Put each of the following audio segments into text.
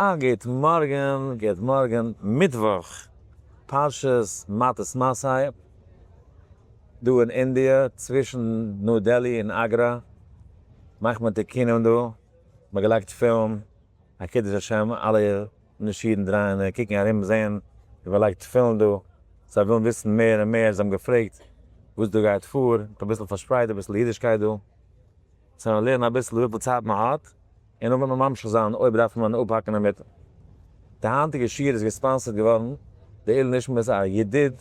א גוט מארגן, גוט מארגן, מיטוואך פרשת מטות מסעי, דא אין אינדיע צווישן ניו דעלי און אגרא, מאכט מען תיקונים דא, מען געלייגט תפילין, א קידוש השם, אלע נישט אידן דרייען און קוקן ארום זעהן ווי מען לייגט תפילין דא, זיי ווילן וויסן מער און מער, זיי האבן געפרעגט וואס דא גייט פאר, אביסל פארשפרייט אביסל אידישקייט דא. so לערנען אביסל וויפיל צייט מען האט, און נאך וועט מען ממשיך זיין אויב דארף מען אפהאקן אינמיטן. די היינטיגע שיעור איזגע sponsored געווארן לעילוי נשמת א ידיד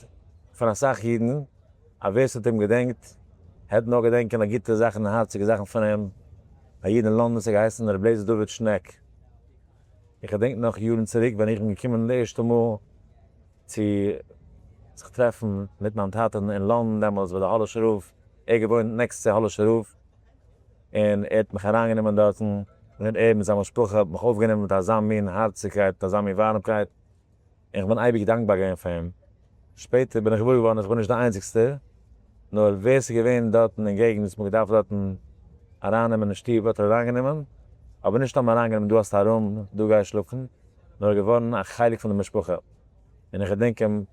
פון אסאך אידן, א ווער ס'האט אים געדענקט העט נאר געדענקען א גוטע זאכן און הארציגע זאכן פון אים, א איד אין לאנדאן ס'האט געהייסן ר' לעזער דוד שנעק. איך געדענק נאך יארן צוריק ווען איך בין געקומען די ערשטע מאל צו זיך טרעפן מיט מיין טאטע'ן אין לאנדאן דעמאלטס ביי די האלישער רב, ער האט געוואוינט next צו האלישער רב, און ער האט מיך אריינגענומען דארטן, און ער מיט זיין משפחה האט מיך אויפגענומען מיט אזא מין הארציגקייט, מיט אזא מין ווארעמקייט, און איך בין אייביג דאנקבאר געווען פאר אים. שפעטער בין איך געוואר געווארן אז איך בין נישט די איינציגסטער, נאר ווער ס'איז געווען דארטן אין געגנט וואס מ'האט געדארפט דארטן ארייננעמען אין שטוב האט ער אריינגענומען, אבער נישט סתם אריינגענומען דא האסטו א room, דא גיי שלאפן, נאר געווארן א חלק פון די משפחה. און איך געדענק אים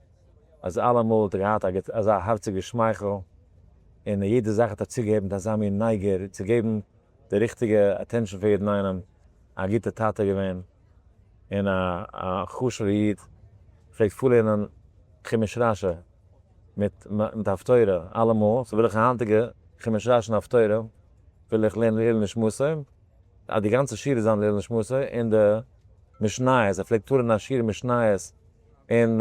אז אלעמאל האט ער געהאט אזא הארציגע שמייכל, און יעדע זאך האט ער צוגעגעבן מיט אזא מין נייגער צו געבן די ריכטיגע attention פאר יעדן איינעם, א גוטע טאטע געווען, און א חשוב'ע איד, פלעגט פארלערנען חומש רשי מיט מיט הפטורה אלעמאל, so וויל איך א היינטיגע חומש רשי און הפטורה וויל איך לערנען לעילוי נשמתו, אז די גאנצע שיעור איז זיין לעילוי נשמתו, און די משניות, ער פלעגט פארלערנען א שיעור משניות אין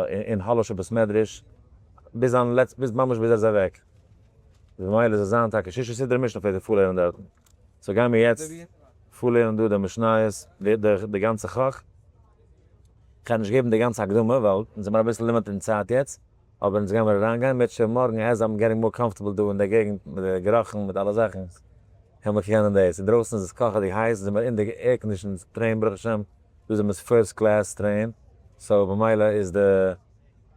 אין האלאשער בית מדרש ביז זיין לעצט ביז ממש ביז ער איז אוועק, ממילא זאל זיין טאקע שישה סדרי משנה פלעגט ער פארלערנען דארטן, so גיימיר יעצט פארלערנען דא די משניות די גאנצע חק, כ'גיי נישט געבן די גאנצע הקדמה ווייל אונז זעמיר אביסל limited אין צייט יעצט, אבער אונז גיימיר אריינגיין מירצעשעם מארגן as I'm getting more comfortable דא אין די געגנט מיט די גערוכן מיט אלע זאכן העמיר קענען דאס, אינדרויסן איז עס קאכעדיג הייס זעמיר אין די air-conditioned train ברוך השם. דא זעמיר first class train, so במילא איז די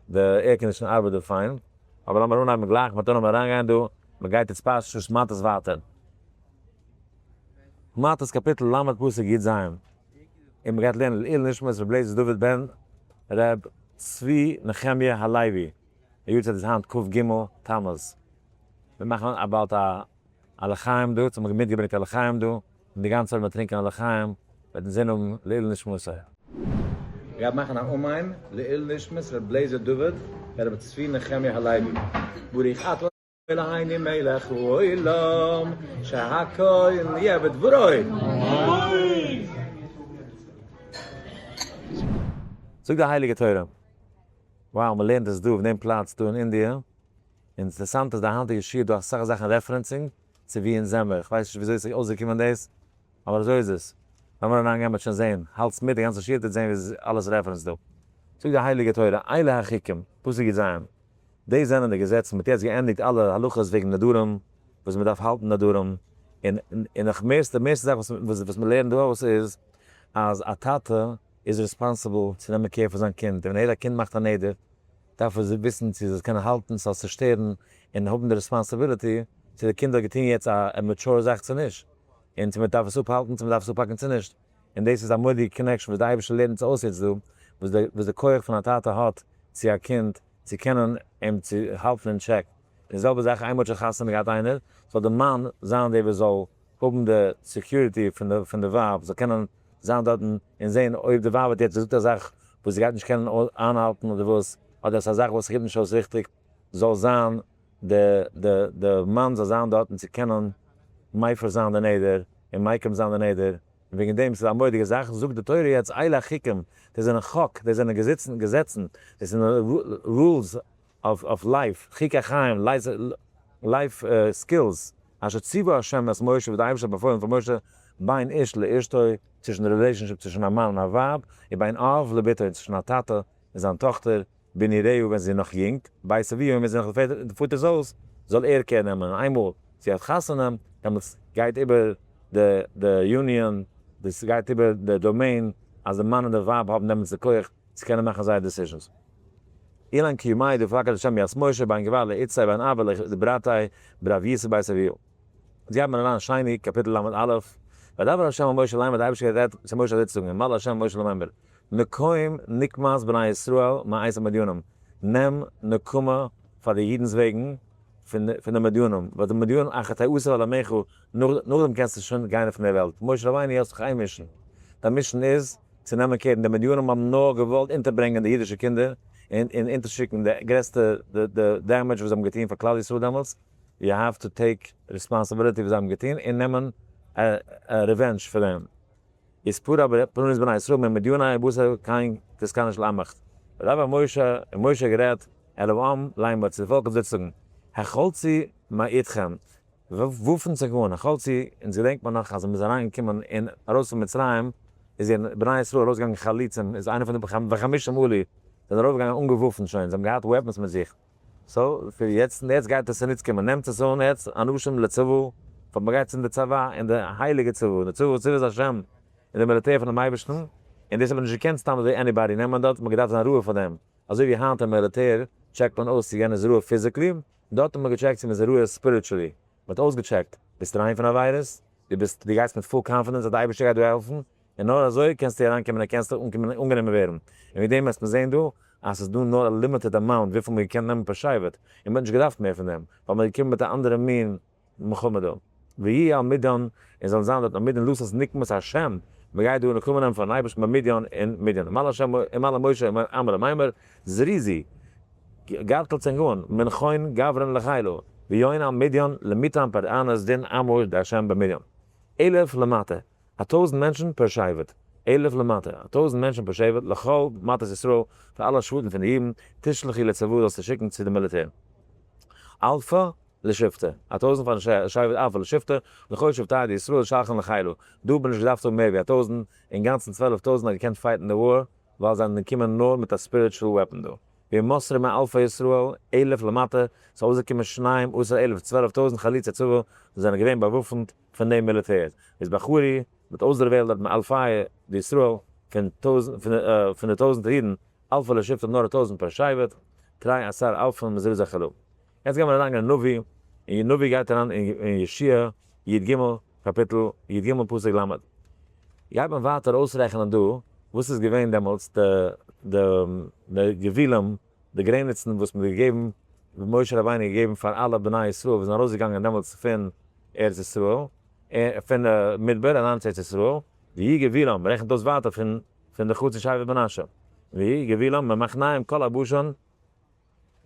די air condition ארבעט דא פיין, אבער לאמיר אנהייבן גלייך מ'וועט אנהייבן אריינגיין דא, מ'גייט יעצט פרשת מטות ווייטער. מטות קאפיטל ל' פסוק י ז, און מ'גייט לערנען לעילוי נשמת ר' אליעזר דוד בן ר' צבי נחמיה הלוי, די יארצייט איז היינט כ ג תמוז. מיר מאכן באלד א א לחיים דא, האט מיר מיטגעברענגט א לחיים דא, און די גאנצע צייט מיר טרינקען א לחיים, וועט אינזין האבן לעילוי נשמתו. גייט מאכן א אמן לעילוי נשמת ר' אליעזר דוד בן רבי צבי נחמיה הלוי, ברוך אתה אלהינו מלך העולם שהכל נהיה בדברו. אמן! זאגט די הייליגע תורה, wow מ'לערנט עס דא אויף דעם פלאץ דא אין אינדיע, אינטערעסאנט אז די היינטיגע שיעור דא אסאך זאכן referencing צו ווי אונז זעמער, איך ווייס נישט וויאזוי ס'איז אויסגעקומען דאס, אבער אזוי איז עס. לאמיר אריינגיין מ'וועט שוין זעהן, האלטס מיט די גאנצע שיעור וועט זעהן ווי ס'איז אלעס reference דא. זאגט די הייליגע תורה, אלה החוקים, פסוק י ז, דאס זענען די געזעצן, מ'האט יעצט געענדיגט אלע הלכות וועגן נדרים, וואס מ'דארף האלטן נדרים, און און נאך מערסטע מערסטע זאך וואס וואס מ'לערנט דא אויס איז, אז א טאטע איז responsible צו נעמען care פון זיין קינד, און ווען ער א קינד מאכט א נדר, דארף ער וויסן צו זיי קענען האלטן ס'זאל צושטערן און האבן די responsibility צו די קינד האט געטון יעצט א mature זאך צו נישט, און צו מ'דארף עס אפהאלטן צו מ'דארף עס אפהאקן צו נישט, און דאס איז א מורא'דיגע connection וואס די אייבערשטער לערנט אונז אויס יעצט דא, וואס די וואס די כח פון א טאטע האט צו א קינד צו קענען אים צו האלטן אין טשעק, די זעלבע זאך איינמאל האט שוין חתונה געהאט איינער, זאל די מאן זיין דער וואס זאל האבן די security פון די פון די ווייב, זאל קענען זיין דארטן און זען אויב די ווייב האט יעצט געזאגט א זאך וואס זי גייט נישט קענען איינהאלטן אדער וואס, אדער עס איז א זאך וואס קומט נישט אויס ריכטיג, זאל זיין די די די מאן זאל זיין דארטן צו קענען מפר זיין די נדר און מקיים זיין די נדר, און וועגן דעם ס'איז א מורא'דיגע זאך, זאגט די תורה יעצט אלה החוקים, דאס זענען חק, דאס זענען געזעצן, געזעצן, דאס זענען rules אוו life, חוקי חיים, life skills, אשר ציווה ה' את משה, וואס די אייבערשטער האט באפוילן פאר משה, בין איש לאשתו, צווישן די relationship צווישן א מאן און א ווייב, ובין אב לבתו, און צווישן א טאטע און זיין טאכטער, בנעוריה ווען זי איז נאך יונג, בית אביה און ווען זי איז נאך אין די פאטער'ס הויז, זאל ער care נעמען, און איינמאל זי האט חתונה, דעמאלטס גייט איבער די די union, דאס גייט איבער די domain, אז די מאן און די ווייב האבן דעמאלטס די כח צו קענען מאכן זייער decisions. אילן קיומי דפקד השם ית משה בין גבר לאיתתיה בין אבא לברתיה ברבייתא בית אביה. יעצט גייט מען אריין שני קאפיטל ל א. וידבר ה' אל משה לאמר, דער אייבערשטער האט גערעדט צו משה אזוי צו זאגן, אמר ה' אל משה לאמר, נקום נקמת בני ישראל מאת המדינים, נעם נקמה פאר די אידנ'ס וועגן פון די מדינים, ווייל די מדינים אחר תאסף אל עמך, נאכדעם קענסטו שוין גיין פון דער וועלט. משה רבינו האסט דאך איין mission, דיין mission איז צו נעמען care, די מדינים האבן נאר געוואלט אונטערברענגען די אידישע קינדער און אונטערשיקן די גרעסטע damage וואס זיי האבן געטון פאר כלל ישראל דעמאלטס, you have to take responsibility וואס זיי האבן געטון און נעמען revenge פאר דעם. איז פרה פרנס בני ישראל ממדיני בשר קיין תסכניש לעמך. וידבר משה, און משה האט גערעדט אל העם לאמר צו די פאלק אזוי צו זאגן, החלצו מאתכם, וואפנט זיך אן, החלצו, אונז געדענקט מען נאך אז מען איז אריין געקומען און ארויס פון מצרים, איז אין בני ישראל ארויס געגאנגען חלוצים, איז איינער פון די וחמשים עלו, זענען ארויף געגאנגען אנגעוואפנט שוין, זיי האבן געהאט weapons מיט זיך. so, פון יעצט און יעצט גייט עס צוניץ קומען, נעמט עס אן יעצט אנשים לצבא, פאר מען גייט צום די צבא, אין די הייליגע צבא, די צבא צבאות השם, אין די מיליטער פונעם אייבערשטן, און דאס האט מען נישט געקענט סתם אזוי anybody נעמען דארט, מען האט געדארפט זיין ראוי פאר דעם, אזוי ווי היינט אין מיליטער טשעקט מען אויס צו יענער איז ראוי physically, דארט האט מען געטשעקט צו מען איז ראוי spiritually, מען האט אויסגעטשעקט, ביסט ריין פון עבירות? דו ביסט, דו גייסט מיט full confidence אז די אייבערשטער גייט דיר העלפן? און נאר אזוי קענסטו אריינקומען און קענסטו אנקומען און אנגענומען ווערן. און וועגן דעם וועסט מען זען דא אז ס'איז דא נאר א limited amount וויפיל מ'האט געקענט נעמען פער שבט, און מ'האט נישט געדארפט מער פון דעם, ווייל מ'איז געקומען מיט א אנדערע מין מלחמה דא. ויהי על מדין, און זאלן זיין דארט על מדין לתת נקמת השם, מ'גייט דא נקמה נעמען פארן אייבערשטן ביי מדין און מדין. אמר לה' אמר למשה אמר למימר, זריזי, גארטלט ענק אן, מנחון גברין לחילו, ויון על מדין למיתן פרענות דין עמו דהשם במדין. אלף למטה, א טויזנט מענטשן פער שבט, אלף למטה, א טויזנט מענטשן פער שבט, לכל מטות ישראל, פאר אלע שבטים פון די אידן, תשלחי לצבא זאלסטו שיקן צו די מיליטער. אלפא לשבטא, א טויזנט פארן שבט אלפא לשבטא, לכל שבטי דישראל שלחן לחילו, דא האט מען נישט געדארפט האבן מער ווי א טויזנט, אינגאנצן 12,000 האט געקענט fight ן די war, ווייל זיי זענען געקומען נאר מיט א spiritual weapon דא. וימסרו מאלפי ישראל, אלף למטה, ס'איז אויסגעקומען שניים עשר אלף, 12,000 חלוצי צבא, וואס זענען געווען באוואפנט, פון דעם מיליטער איז בחרי מ'האט אויסדערוועלט דארט מאלפי דישראל פון טויזנט פון די טויזנטער אידן אלפא לשבטים נאר א טויזנט פער שבט תרי עשר אלפים מזרז חלו. יעצט גיימיר אריין אין נביא, און נביא גייט אריין אין יהושע י ג קאפיטל י ג פסוק ל'. גייט מען ווייטער אויסרעכענען דא וואס איז געווען דעמאלטס די די גבולים די גרעניצן וואס מען האט געגעבן, וואס משה רבינו האט געגעבן פאר אלע בני ישראל וואס זענען ארויסגעגאנגען דעמאלטס פון ארץ ישראל, פון מדבר אריין צו ארץ ישראל, ויהי גבולם, מען רעכנט אויס ווייטער פון פון די חצי שבט מנשה, ויהי גבולם ממחניים כל הבשן,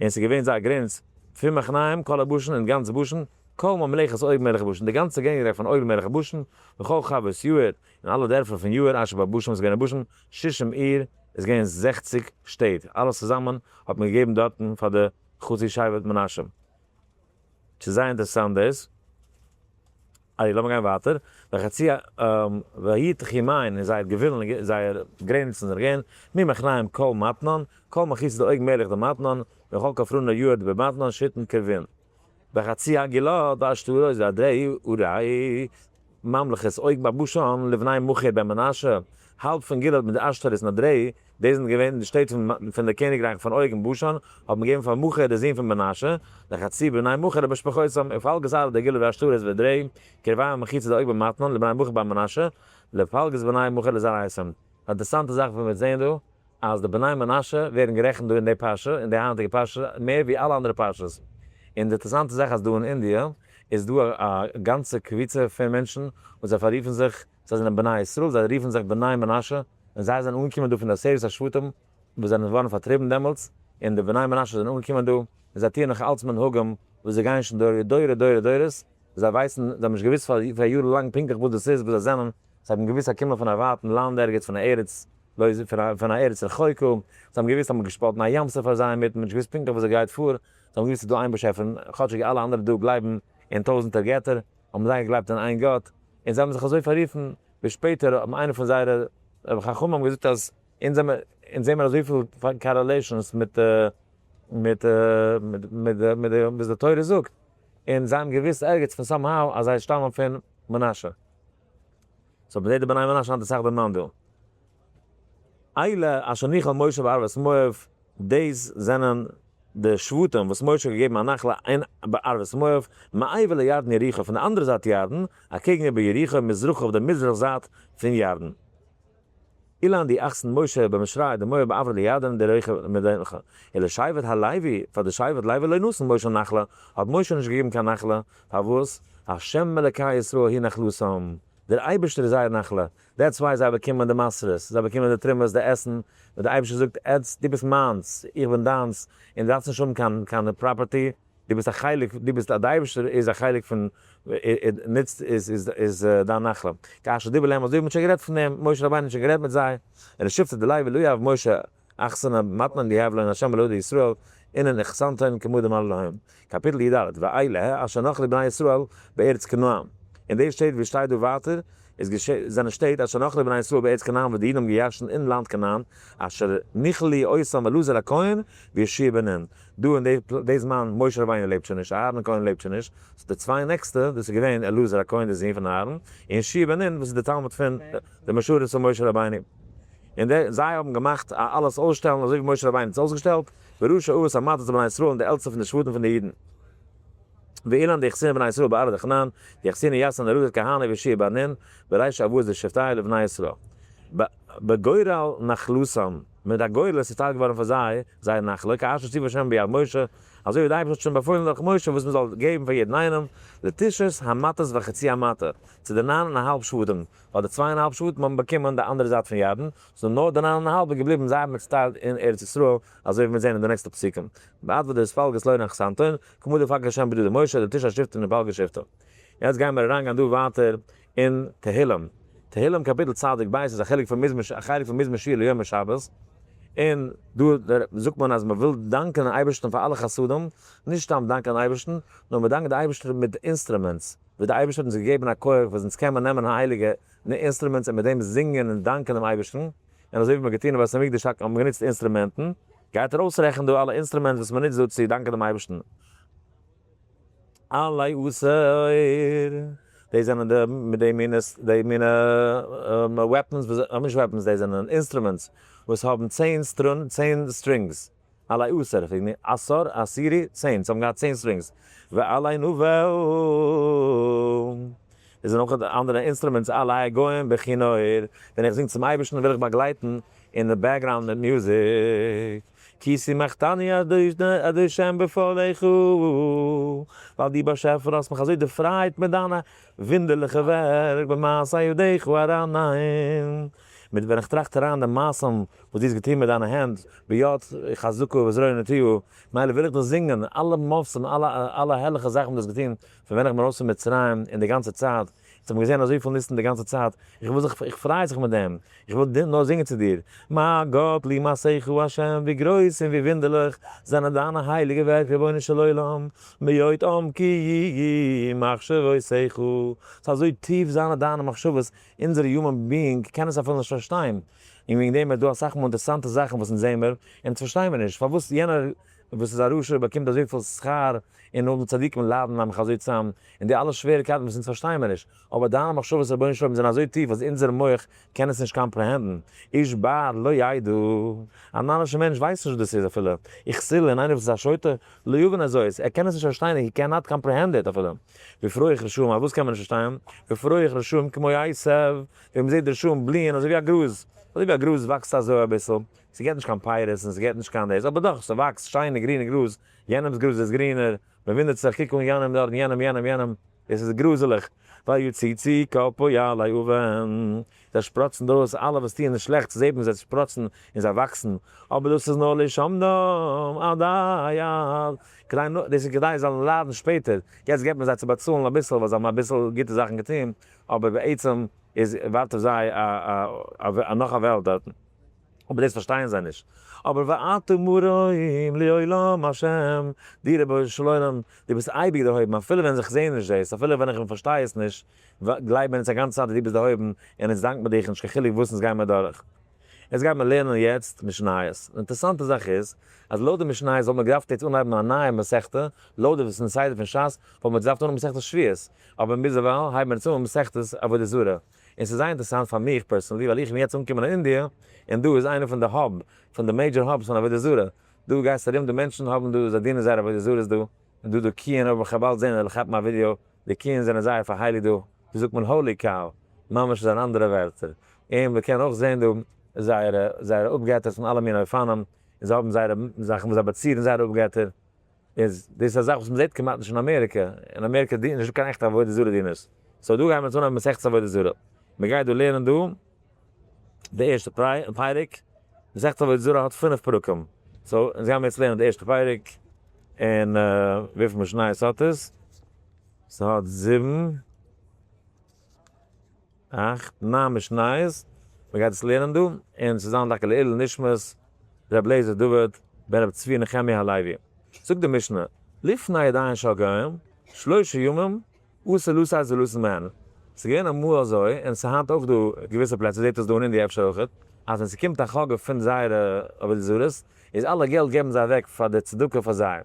און ס'איז געווען זייער גרעניץ פון מחניים כל הבשן און גאנץ בשן, כל ממלכת עוג מלך בשן, די גאנצע קעניגרייך פון עוג מלך בשן, וכל חוות יאיר, און אלע דערפער פון יאיר אשר בבשן וואס איז געווען אין בשן, ששים עיר, איז געווען 60 שטעט, אלעס צוזאמען האט מען געגעבן דארטן פאר די חצי שבט מנשה. ס'איז זייער אינטערעסאנט דאס. איי, לאמיר גיין ווייטער. וחצי ויהי תחומיהן און זייער גבולן, זייער גרעניצן זענען געווען, ממחניים כל מתנן, כל מחיצה דעוג מלך דמתנן, וכל כפרנה יאיר דבמתנן שיתין קרבין. וחצי הגלעד ועשתרות ואדרעי ערי ממלכת עוג בבשן לבני מכיר בן מנשה, האלב פון גלעד מיט די עשתרות און אדרעי, דאס זענען געווען די שטעט פון די קעניגרייך פון עוג אין בשן, האט מען געגעבן פאר מכיר דער זון פון מנשה, לחצי בני מכיר למשפחותם, ופלגות ארבע די גלעד ועשתרות ואדרעי, קרביהם מחיצה דעוג במתנן לבני מכיר בן מנשה, לפלגות בני מכיר לזרעיתם. א אינטערעסאנטע זאך וואס מיר זעען דא, אז די בני מנשה ווערן גערעכנט דא אין די פרשה, אין די היינטיגע פרשה, מער ווי אלע אנדערע פרשות. און די אינטערעסאנטע זאך אז דא אין אינדיע איז דא א גאנצע קבוצה פון מענטשן וואס זיי פאררופן זיך, זיי זענען בני ישראל, זיי רופן זיך בני מנשה, און זיי זענען אנגעקומען דא פון די עשרת השבטים וואס זענען געווארן פארטריבן דעמאלטס, און די בני מנשה זענען אנגעקומען דא, און זיי טוען נאך אלץ מנהגים וואס זיי גייען שוין דורי דורי דורי דורות, זיי ווייסן, זיי האבן נישט געוואוסט פאר יארן לאנג פונקטליך וואס דאס איז, וואס זיי זענען, זיי האבן געוואוסט זיי קומען פון א ווייטן לאנד ערגעץ פון א ארץ לא פון א ארץ רחוקה, זיי האבן געוואוסט אז מ'האט געשפאלטן א ים סוף פאר זיי אינמיטן, מ'האט נישט געוואוסט פונקטליך וואס עס גייט פאר, זיי האבן געוואוסט ס'איז דא איין באשעפער, כאטשיג אלע אנדערע דא גלייבן אין טויזנטער געטער, האבן זיי געגלייבט אין איין גאט, און זיי האבן זיך אזוי פאררופן, ביז שפעטער האבן איינער פון זייערע חכמים געזאגט אז אונז זעמער אונז זעמער אזויפיל correlations מיט מיט מיט מיט וואס די תורה זאגט, און זיי האבן געוואוסט ערגעץ פון somehow אז זיי שטאמען פון מנשה. so מ'זעט די בני מנשה היינט אסאך דערמאנט דא. אלה אשר נחל משה בערבות מואב, דאס זענען די שבטים וואס משה האט געגעבן א נחלה אין בערבות מואב, מעבר לירדן יריחו, פון די אנדערע זייט ירדן, אקעגן איבער יריחו, מזרחה אויף די מזרח זייט פון ירדן. אילן די אכסן משה במשרי די מואב בעבר לירדן די ריחו מדינך. ולשבט הלוי, פאר די שבט לוי לא נתן משה נחלה, האט משה נישט געגעבן קיין נחלה, פארוואס? השם אלקי ישראל הוא נחלתם, דער אייבערשטער איז זייער נחלה, that's why זיי באקומען די מעשרות, זיי באקומען די תרומות, די עסן, ווען דער אייבערשטער זאגט, עטס, דו ביסט מיינס, איך בין דיינס, און דו דארפסט נישט האבן קיין קיין property, דו ביסט א חלק, דו ביסט, דער אייבערשטער איז א חלק פון, נוצט, איז איז איז דיין נחלה. כאשר דיבר להם, אזוי ווי מען האט שוין גערעדט פון דעם, משה רבינו האט שוין גערעדט מיט זיי, ולשבטא דלוי לא יהב משה אחסנה מתנן יהב להון השם אלוהי ישראל, אינון אחסנתהון כמה דאמר להם. קאפיטל י ד, ואלה אשר נחלו בני ישראל בארץ כנען. און די שטעט ווי שטייט דא ווייטער, איז געשע זענען שטעט אשר נחלו בני ישראל בארץ כנען וואס די אידן האבן געירשנט אין לאנד כנען, אשר נחלו אותם אלעזר הכהן ויהושע בן נון. דא אין די די זמן משה רבינו לעבט שוין נישט, אהרן הכהן לעבט שוין נישט, so די צוויי נעקסטע, דאס איז געווען אלעזר הכהן דער זון פון אהרן, און יהושע בן נון וואס איז דער תלמיד פון די משרת פון משה רבינו. און די, זיי האבן געמאכט א אלעס אויסשטעלן אזוי ווי משה רבינו האט עס אויסגעשטעלט, וראשי אבות המטות לבני ישראל און די עלטסטע פון די שבטים פון די אידן. ואילן די חסיני בני ישראל בארעא דכנען, די חסיני יאסן אלעזר כהנא ויהושע בן נון, וראשי אבות דשבטי לבני ישראל. בגורל נחלתם, מיט א גורל איז צוטיילט געווארן פאר זיי זייער נחלה, כאשר ציוה השם ביד משה, אזוי ווי די אייבערשטער האט שוין באפוילן דורך משה וואס מען זאל געבן פאר יעדן איינעם, לתשעת המטות וחצי המטה, צו די ניין און א האלב שבטים, ווייל די צוויי און א האלב שבטים האבן באקומען די אנדערע זייט פון ירדן, so נאר די ניין און א האלב איז געבליבן, זיי האבן צוטיילט אין ארץ ישראל, אזוי ווי מיר זעען אין די נעקסטע פסוקים. בעד וואס דער פלגות לא נחסנתון, כמו דפק השם בידו דמשה, לתשעת שבטים ופלגי שבטים. יעצט גייען מיר אריינגיין דא ווייטער אין תהלים. תהלים קאפיטל צדיק ב' איז א חלק פון מזמור א חלק פון מזמור שיר ליום השבת, און דא זאגט מען אז מען וויל דאנקען דעם אייבערשטן פאר אלע חסדים, נישט סתם דאנקען דעם אייבערשטן, נאר מען דאנקט די אייבערשטער מיט instruments, וואס די אייבערשטער האט אונז געגעבן א כח וואס אונז קען מען נעמען הייליגע instruments און מיט דעם זינגען און דאנקען דעם אייבערשטן, און אזוי ווי מען האט געטון אין בית המקדש האט מען גענוצט אינסטרומענטן, גייט ער אויסרעכענען דא אלע instruments וואס מען נוצט דא צו דאנקען דעם אייבערשטן. עלי עשור, דאס זענען די מיט די מינע די מינע weapons וואס נישט weapons דאס זענען instruments וואס האבן 10 סטרונ 10 strings, עלי עשור, עשור, עשירי, 10, זיי האבן געהאט 10 strings, ועלי נבל, דאס זענען אויך אנדערע instruments, עלי הגויים בכינור, ווען איך זינג צום אייבערשטן וויל איך באגלייטן אין די background מיט מוזיק. כי שמחתני ה' בפעלך, ווייל דו באשעפער האסט מיך אזוי דערפרייט מיט דיינע וואונדערליכע ווערק, במעשה ידיך ארנן, מיט ווען איך טראכט אריין די מעשים וואס דו האסט געטון מיט דיינע הענט, ביד חזקה ובזרוע נטויה, מילא וויל איך דאס זינגען, אלע מופתים, אלע אלע הערליכע זאכן וואס דו האסט געטון פון ווען איך בין ארויס פון מצרים און די גאנצע צייט, אונז האבן געזען אזויפיל ניסים די גאנצע צייט, איך וויל זיך, איך פריי זיך מיט דעם, איך וויל נאר זינגען צו דיר, מה גדלו מעשיך ה', ווי גרויס און ווי וואונדערליך זענען דיינע הייליגע ווערק רבונו של עולם, מאוד עמקו מחשבותיך, ס'איז אזוי טיף זיינען דיינע מחשבות, אונזערע human being קען עס אפילו נישט פארשטיין, און וועגן דעם איז דא אסאך מאל אינטערעסאנטע זאכן וואס אונז זעמער, אונז פארשטיי מיר נישט פארוואס יענער וואס איז א רשע באקומט אזויפיל שכר, און נאר די צדיקים ליידן נעבעך אזוי צאם, און די אלע שוועריקייטן וואס אונז פארשטייען מיר נישט, אבער דיינע מחשבות רבונו של עולם זענען אזוי טיף אז אונזער מח קען עס נישט comprehend ן, איש בער לא ידע, א נארישע מענטש ווייסט נישט וואס דאס איז אפילו, וכסיל און איינער וואס איז א שוטה, לא יבין הזאת, ער קען עס נישט פארשטיין, he cannot comprehend it אפילו. בפרוח רשעים, אויף וואס קען מען נישט פארשטיין? בפרוח רשעים כמו עשב, ווען מען זעט די רשעים בליען אזוי ווי א גראז, אזוי ווי א גראז וואקסט אזוי אביסל, ס'געט נישט קיין פירות און ס'געט נישט קיין דאס, אבער דאך ס'וואקסט שיינע גרינע גראז, יענעמ'ס גראז איז גרינער, מען וואונדערט זיך, קוק אן יענעם דארט, יענעם, יענעם, יענעם, דאס איז גראזעלעך, ויצוצו כל פועלי און, זיי שפראצן דאס, אלע וואס טוען שלעכטס זעט מען זיי שפראצן און זיי וואקסן, אבער דאס איז נאר לשמדם עדי עד, כדי נאר, דאס איז כדי זיי זאלן ליידן שפעטער, יעצט געבט מען זיי צו באצאלן אביסל ווייל זיי האבן אביסל גוטע זאכן געטון, אבער בעצם איז ווארט אויף זיי א נאך א וועלט דארטן. אבער דאס פארשטייען זיי נישט. אבער ואתה מרום לעולם השם, דו רבונו של עולם, דו ביסט אייביג דערהויבן, אפילו ווען איך זע נישט דאס, אפילו ווען איך פארשטיי עס נישט, גלייב מיר אונז א גאנצע צייט אז דו ביסט דערהויבן, און אונז דאנק מיר דיך, נישט קיין חילוק וואס אונז גייען מיר דורך. יעצט גייט מען לערנען יעצט משניות. די אינטערעסאנטע זאך איז, אז לויט די משניות וואלט מען געדארפט יעצט אנהייבן א נייע מסכתא, לויט די וואס אין סדר פון שס, וואלט מען געדארפט אנהייבן מסכת שבועות, אבער ביזדערווייל הייבן מיר יעצט אן מסכת עבודה זרה. און ס'איז זייער אינטערעסאנט פאר מיך personally, ווייל איך בין יעצט אנגעקומען אין אינדיע, און דא איז איינע פון די hub, פון די major hubs פון עבודה זרה. דא גייסט ארום, די מענטשן האבן דא, זיי דינען זייער עבודה זרות דא, און דא די קיען, אויב איך וועל באלד זען, וועל איך כאפן א ווידיאו, די קיען זענען זייער פארהייליגט דא, דא זאגט מען holy cow, ממש איז אן אנדערע ווערטער. און מען קען אויך זען דא זייערע זייערע אפגעטערס פון אלע מיני אופנים, און זיי האבן זייערע זאכן וואס זיי באצירן זייערע אפגעטער, איז דאס איז א זאך וואס מען זעט כמעט נישט אין אמעריקע, אין אמעריקע איז נישטא קיין עכטע עבודה זרה דינערס, so דא גייען מיר יעצט אנהייבן מסכת עבודה זרה, מען גייט דא לערנען דא די ערשטע פרק, מסכת עבודה זרה האט פינף פרקים, so אונז גיימיר יעצט לערנען די ערשטע פרק, און וויפיל משניות האט עס? ס'האט זיבן. אכט, ניין משניות, מען גייט עס לערנען דא, און ס'זאל זיין טאקע לעילוי נשמת ר' אליעזר דוד בן ר' צבי נחמיה הלוי. זאגט די משנה, לפני ידיהן של גוים, שלושה ימים, אסור לשאת ולתת מהן. ס'איז געווען אמאל אזוי, און ס'איז היינט אויך דא געוויסע פלעצער, זעט אויס דא אין אינדיע אפשר אויכעט, אז ווען ס'קומט א חגא פון זייערע עבודה זרות, איז אלע געלט געבן זיי אוועק פאר די צדקה פאר זיי.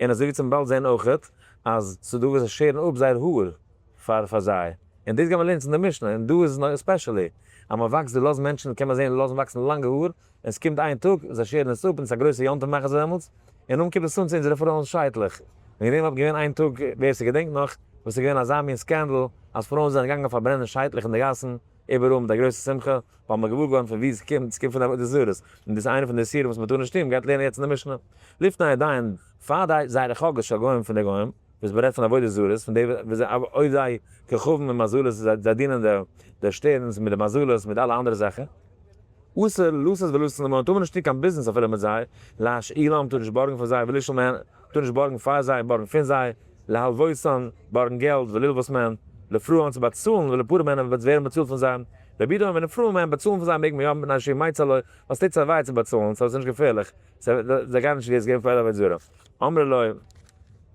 און אזוי ווי צום באלד זען אויכעט, אז ס'איז דא וואס זיי שערן אפ זייער האר פאר פאר זיי. און דאס גייט מען לערנען אין די משנה, און דא איז עס נאך especially, אז מען וואקסט די לאזן מענטשן קען מען זען לאזן וואקסן לאנגע האר, און עס קומט איין טאג, זיי שערן עס אפ, און עס איז א גרויסע יום טוב מאכן זיי דעמאלטס, און נאכדעם קומט עס אן צו אונזערע פרויען'ס שייטלעך. וועגן דעם האט געווען איין טאג, ווער ס'געדענקט נאך, וואס איז געווען אזא מין scandal, אז פרויען זענען געגאנגען פארברענען שייטלעך אין די גאסן, איבעראל מיט א גרויסע שמחה, ווייל מ'איז געוואר געווארן פון וואו עס קומט, עס קומט פון די עבודה זרות, און דאס איז איינע פון די איסורים וואס מ'טאר נישט טון, מ'גייט לערנען יעצט אין די משנה. לפני ידיהן, פאר די זייערע חגאות של גוים פון די גוים, וואס מ'רעדט פון עבודה זרות, פון די וואס זיי עובדי כוכבים און מזלות, זיי דינען די שטערנס מיט די מזלות מיט אלע אנדערע זאכן. אסור לשאת ולתת עמהן, טאר מען נישט טון קיין ביזנעס אפילו מיט זיי, להשאילם, טאר נישט בארגן פון זיי, ולשאול מהן, טאר נישט בארגן פאר זיי און בארגן פון זיי, להלוותן, בארגן געלט, וללוות מהן, לפרוען, צו באצאלן, ולפרע מהן, און ווערן באצאלט פון זיי. רבי יהודה אומר, נפרעין מהן, באצאלן פון זיי מעג מען יא, מפני שהוא מיצר לו, ווייל ס'טוט זיי וויי צו באצאלן, so ס'איז נישט געפערליך, זיי גייען נישט יעצט געבן פאר עבודה זרה. אמרו לו,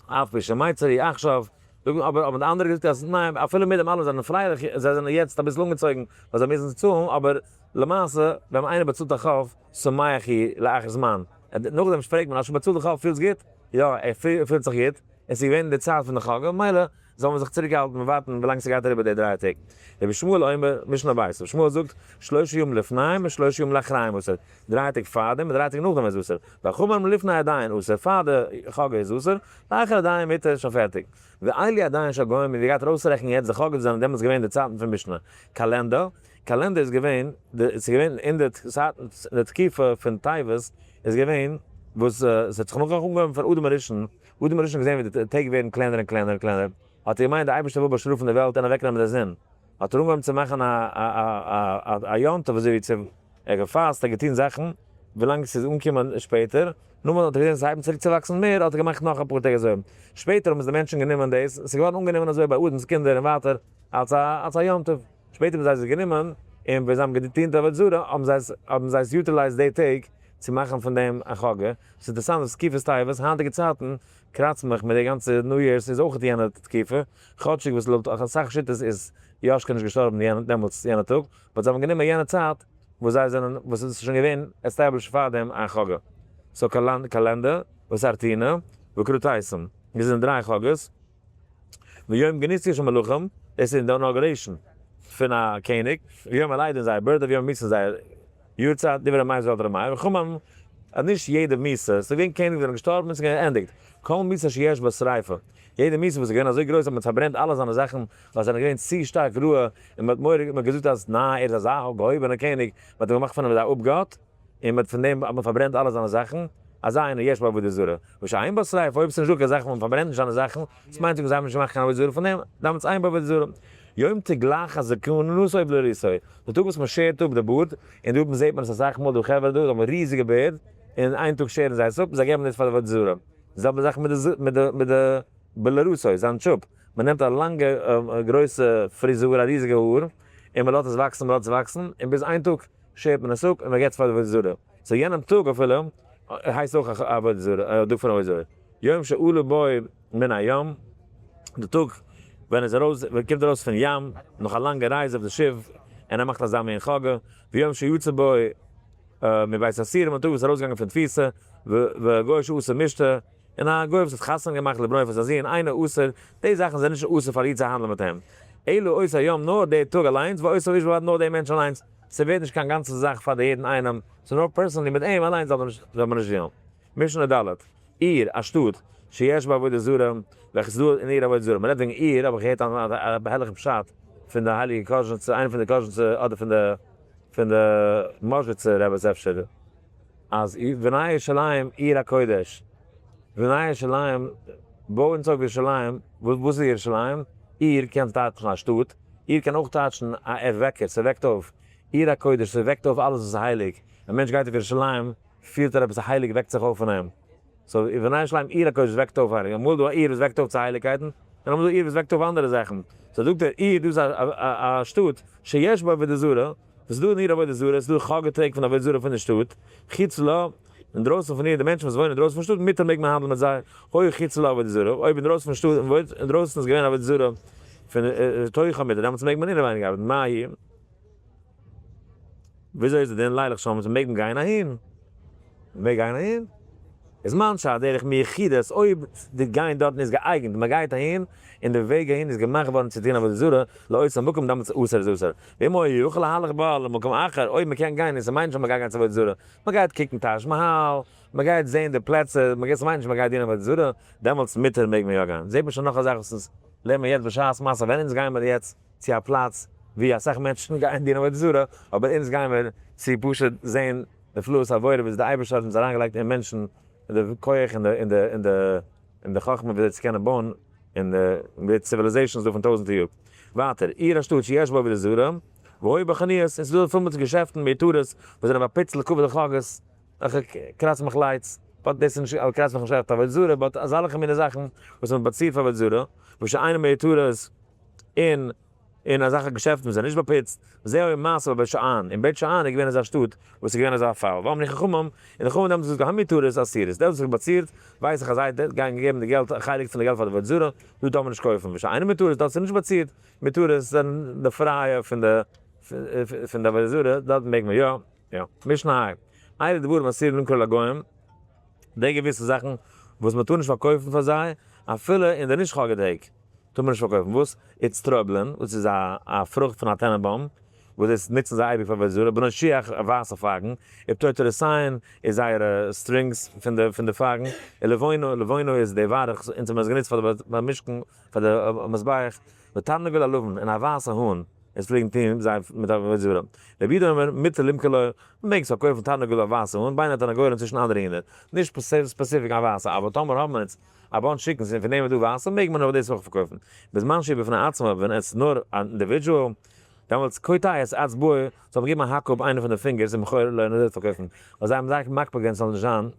אף פי שמיצר הוא עכשיו, זאגן אבער האבן די אנדערע געזאגט אז ניין, אפילו מיט דעם אלעם זענען פרייליך, זיי זענען יעצט אביסל אנגעצויגן ווייל זיי מוזן צאלן, אבער למעשה ווען איינער באצאלט א חוב, שמח הוא לאחר זמן, נאכדעם פרעגט מען, האסט שוין באצאלט די חוב, פילסט גוט? יא, ער פילט זיך גוט, עס איז געווען אין די צייט פון די חגא, מילא זאל מען זיך צוריקהאלטן און ווארטן ווילאנג ס'גייט אריבער די דריי טעג. רבי ישמעאל אומר, משנה בית, רבי ישמעאל זאגט, שלושה ימים לפניהם ושלושה ימים לאחריהם אסור, דריי טעג פארדעם און דריי טעג נאכדעם איז אסור, וחכמים אומרים לפני ידיהן אסור, פאר די חגא איז אסור, לאחר ידיהן מותר, שוין פערטיג. ואלו ידיהן של גוים, און ווי גייט ארויסרעכענען יעצט די חגאות זענען דעמאלטס געווען די צייטן פון משנה. קאלענדער, קאלענדער איז געווען, ס'איז געווען אין די צייטן, אין די תקופה פון טבת איז געווען וואס ס'האט זיך נאך אנגעהויבן פון אדם הראשון, אדם הראשון האט געזען ווי די טעג ווערן קלענער און קלענער און קלענער, האט ער געמיינט די אייבערשטער וויל באשטראפן די וועלט און אוועקנעמען די זון, האט ער אנגעהויבן צו מאכן א יום טוב אזוי ווי צו, ער האט געפאסט, ער האט געטון זאכן, ווילאנג ס'איז אנגעקומען שפעטער, נאכדעם האט ער געזען ס'הייבן צוריק צו וואקסן מער, האט ער געמאכט נאך אפאר טעג אזוי, שפעטער האבן עס די מענטשן גענומען דאס, ס'איז געווארן אנגענומען אזוי ביי אדם'ס קינדער און ווייטער אלס א יום טוב. שפעטער האבן זיי זיך גענומען און ווען זיי האבן געדינט עבודה זרה האבן זיי האבן זיי עס utilized די טעג צו מאכן פון דעם א חגא. ס'איז אינטערעסאנט וואס תקופת טבת, היינטיגע צייטן קראצט מיך מיט די גאנצע New Year's איז אויך יענע תקופה, כאטשיג וואס לויט אסאך שיטות איז יאשקע נישט געשטארבן יענע דעמאלטס יענע טאג, but זיי האבן גענומען יענע צייט וואס זיי זענען וואס עס איז שוין געווען established פארדעם א חגא. so קאלענדער, וסרטינא, וכרותייסים. דאס זענען דריי חגאות. ויום גנוסיא של מלכים, דאס איז די inauguration פון א קעניג, ויום הלידה אין זייער birthday, ויום המיתה אין זייער יארצייט, דברי ר' מאיר זאגט ר' מאיר, וחכמים אז נישט יעדע מיתה, ס'איז געווען קעניג וואס זענען געשטארבן און ס'איז געווען ענדיגט, כל מיתה שיש בה שריפה, יעדע מיתה וואס איז געווען אזוי גרויס אז מ'האט פארברענט אלע זיינע זאכן ווייל זיי זענען געווען צו שטארק רעה און מ'האט מורא מ'האט געזאגט אז ניין ער איז אזא געהויבענער קעניג, מ'האט אים געמאכט פון אים אזא אפגאט. און מ'האט פון דעם האט מען פארברענט אלע זיינע זאכן, אזא איינער יש בה עבודה זרה, ושאין בה שריפה, אויב ס'נישט דא קיין זאכן וואס מ'פארברענט נישט זיינע זאכן, דאס מיינט זיי האבן נישט געמאכט קיין עבודה זרה פון דעם, דאמאלטס אין בה עבודה זרה. יום תגלח זקנו ובלורתו, די טאג וואס מ'שערט אפ די בארד, און דא זעט מען עס אסאך מאל, די חברה דא האבן ריזיגע בערד, און איין טאג שערן זיי עס אפ, און זיי געבן דאס פאר די עבודה זרה. די זעלבע זאך מיט די בלורתו, זיין טשופ, מ'נעמט א לאנגע גרויסע פריזור, א ריזיגע האר, און מ'לאזט עס וואקסן, מ'לאזט עס וואקסן, און ביז איין טאג שערט מען עס אפ און מען געבט עס פאר די עבודה זרה, so יענעם טאג אפילו הייסט אויך א עבודה זרה, א טאג פון עבודה זרה, יום שעלה בו מן הים, די טאג ווען ער איז ארויס, ווען ער קומט ארויס פון ים, נאך א לאנגע רייזע אויף די שיף, און ער מאכט אזא מין חגא, ויום שיצא בו מבית האסורים, די טאג וואס ער איז ארויסגעגאנגען פון תפיסה, וגוי שעשה משתה, און א גוי וואס האט חתונה געמאכט לבנו פאר זיין זון, אינו אסור, די זאכן זענען נישט אסור פאר א איד צו האנדלען מיט אים, אלא אותו היום נאר די טאג אליינס, ואותו האיש בלבד נאר די מענטש אליינס, ס'ווערט נישט קיין גאנצע זאך פאר די יעדן איינעם, ס'איז נאר personally מיט אים אליינס זאל מען נישט דיעלן. משנה ד', עיר, א שטאט, שיש בה עבודה זרה, וועלכע ס'איז דא אין איר עבודה זרה. מ'רעדט וועגן עיר, האב איך געהערט א הערליכן פשט פון די הייליגע קאזשניצער, איינער פון די קאזשניצער אדער פון די פון די מאזשיצער רבי'ס אפשר, אז בני ירושלים עיר הקודש, בני ירושלים, בוי אונז אויף ירושלים, וואס איז ירושלים? עיר קען טייטשן א שטאט, עיר קען אויך טייטשן א ערוועקער, ס'וועקט אויף, עיר הקודש, ס'וועקט אויף אלעס וואס איז הייליג, א מענטש גייט אויף ירושלים, פילט ער עפעס א הייליג וועקט זיך אויף אין אים. so ובנה ירושלים עיר הקודש וועקט אויף הייליג. אמאל איז דא א עיר וואס וועקט אויף צו הייליגקייטן, און אמאל איז דא עיר וואס וועקט אויף אנדערע זאכן. so זאגט ער, עיר דאס איז א שטאט שיש בה עבודה זרה, וואס איז דא אין איר עבודה זרה, עס איז דא חגא טעג פון עבודה זרה פון די שטאט, חוץ לה, אינדרויסן פון איר, די מענטשן וואס וואוינען אינדרויסן פון שטאט, מותר מעג מען האנדלן מיט זיי, היה חוץ לה עבודה זרה, אויב אינדרויסן פון שטאט, אינדרויסן איז געווען עבודה זרה פון תוכה מותר, דעמאלטס מעג מען אינעווייניג ארבעטן, מה היא? וויאזוי איז די דין לילך שם צו מעג מען גיין אהין? מען מעג גיין אהין? איז מיין שאלה דרך מיחידות אויב די גיין דארטן איז געאייגענט מען גייט אהין און די וועג אהין איז געמאכט געווארן צו טון עבודה זרה לאותו מקום דאמאלטס אסור איז אסור ואם היה יכול להלך בה למקום אחר אויב מען קען גיין און ס'מיינט נישט אז מען גייט גיין צו עבודה זרה מען גייט קוקן טאזש מאהאל מען גייט זעהן די פלעצער מען גייט ס'מיינט נישט מען גייט דינען עבודה זרה דעמאלטס מותר מעג מען יא גיין זעהט מען שוין נאך א זאך וואס אונז לערנען מיר יעצט בשעת מעשה ווען אונז גייען מיר יעצט צו א פלאץ ווי אסאך מענטשן גייען דינען עבודה זרה, אבער אונז גייען מיר צו פשוט זען נפלאות הבורא וואס די אייבערשטער האט אונז אריינגעלייגט אין מענטשן, די כח און די און די און די און די חכמה וויאזוי צו קענען בויען און די civilizations דא פון טויזענטער יאר. ווייטער, עיר א שטאט שיש בה עבודה זרה, והיו בה חנויות, און ס'איז דא פול מיט געשעפטן מיותרות וואס זענען באפוצט לכבוד החגות, וועלכע קראצט מיך לייטס, but דאס איז נישט קראצט מיך נישט עכט עבודה זרה, but אזאלעכע מיני זאכן וואס מען באצירט פאר עבודה זרה, ושאינן מיותרות, און אין אזעלכע געשעפטן וואס זענען נישט באפוצט, זהו מעשה בבית שאן, אין בית שאן איז געווען אזא שטאט וואס איז געווען אזא פאל, ואמרו חכמים, און די חכמים האבן געזאגט המיותרות אסורות, דאס וואס איז באצירט, ווייס איך אז זיי גייען געבן די געלט, א חלק פון די געלט פאר די עבודה זרה, דא טאר מען נישט קויפן, ושאינן מיותרות, דארט איז נישט באצירט, מיותרות זענען די פרייע פון די פון די עבודה זרה, דארט מעג מען יא, יא. משנה ה', אלו דברים אסורים למכור לגוים, די געוויסע זאכן וואס מען טאר נישט פארקויפן פאר זיי, אפילו אין די נישט חגא טעג. טאר מען נישט פארקויפן וואס? איצטרובלין, וואס איז א א פרוכט פון א טענענבוים, וואס דאס נוצן זיי אייביג פאר עבודה זרה, בנות שיח, ווייסע פייגן, ופטורטורותיהן איז זייערע strings פון די פון די פייגן, ולבונה, לבונה איז די ווארך, אונז האבן עס גענוצט פאר די משכן, פאר די מזבח, ותרנגול הלבן, און א ווייסע האן, עס פלעגן טון זיי מיט עבודה זרה. רבי יהודה אומר, מותר למכור לו, מען מעג עס פארקויפן תרנגול א ווייסע האן, בין התרנגולים צווישן אנדערע הינער, נישט specific א ווייסע, אבער טאמער האבן אונז א bunch chickens און פון דעם איז דא וואסער מעג מען אבער דאס אויך פארקויפן. בזמן שהוא בפני עצמו ווען עס איז נאר א individual דעמאלטס קוטע את אצבעו זאל מען געבן א האק אפ איינע פון די פינגערס און מכורה לו און אזוי פארקויפן. ווייל זיי האבן זייער מקפיד געווען ס'זאל נישט זיין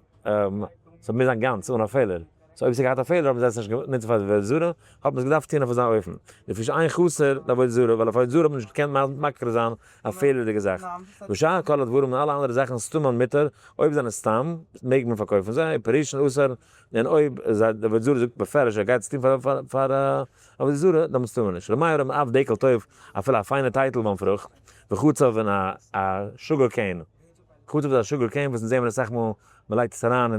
ס'זאל מוז זיין גאנץ אן א פעלער. so אויב ס'האט געהאט א פעלער האבן זיי עס נישט גענוצט פאר עבודה זרה האט מען עס געדארפט טון אויף אזא אופן. לפי שאין חסר לעבודה זרה ווייל אויף עבודה זרה האט מען נישט געקענט מקריב זיין א פעלערדיגע זאך. ושאר כל הדברים און אלע אנדערע זאכן סתמן מותר אויב זענען סתם מעג מען פארקויפן זיי ופרושין אסור און אויב די עבודה זרה זאגט בפירוש ער גייט עס טון פאר עבודה זרה, דאמאלס טאר מען נישט. ר' מאיר אומר אף דקל טוב, אפילו א פיינע טייטלבוים פרוכט, וחצוב און א sugar cane, חצוב איז א sugar cane וואס אונז זעמער אסאך מאל מען לייגט עס אריין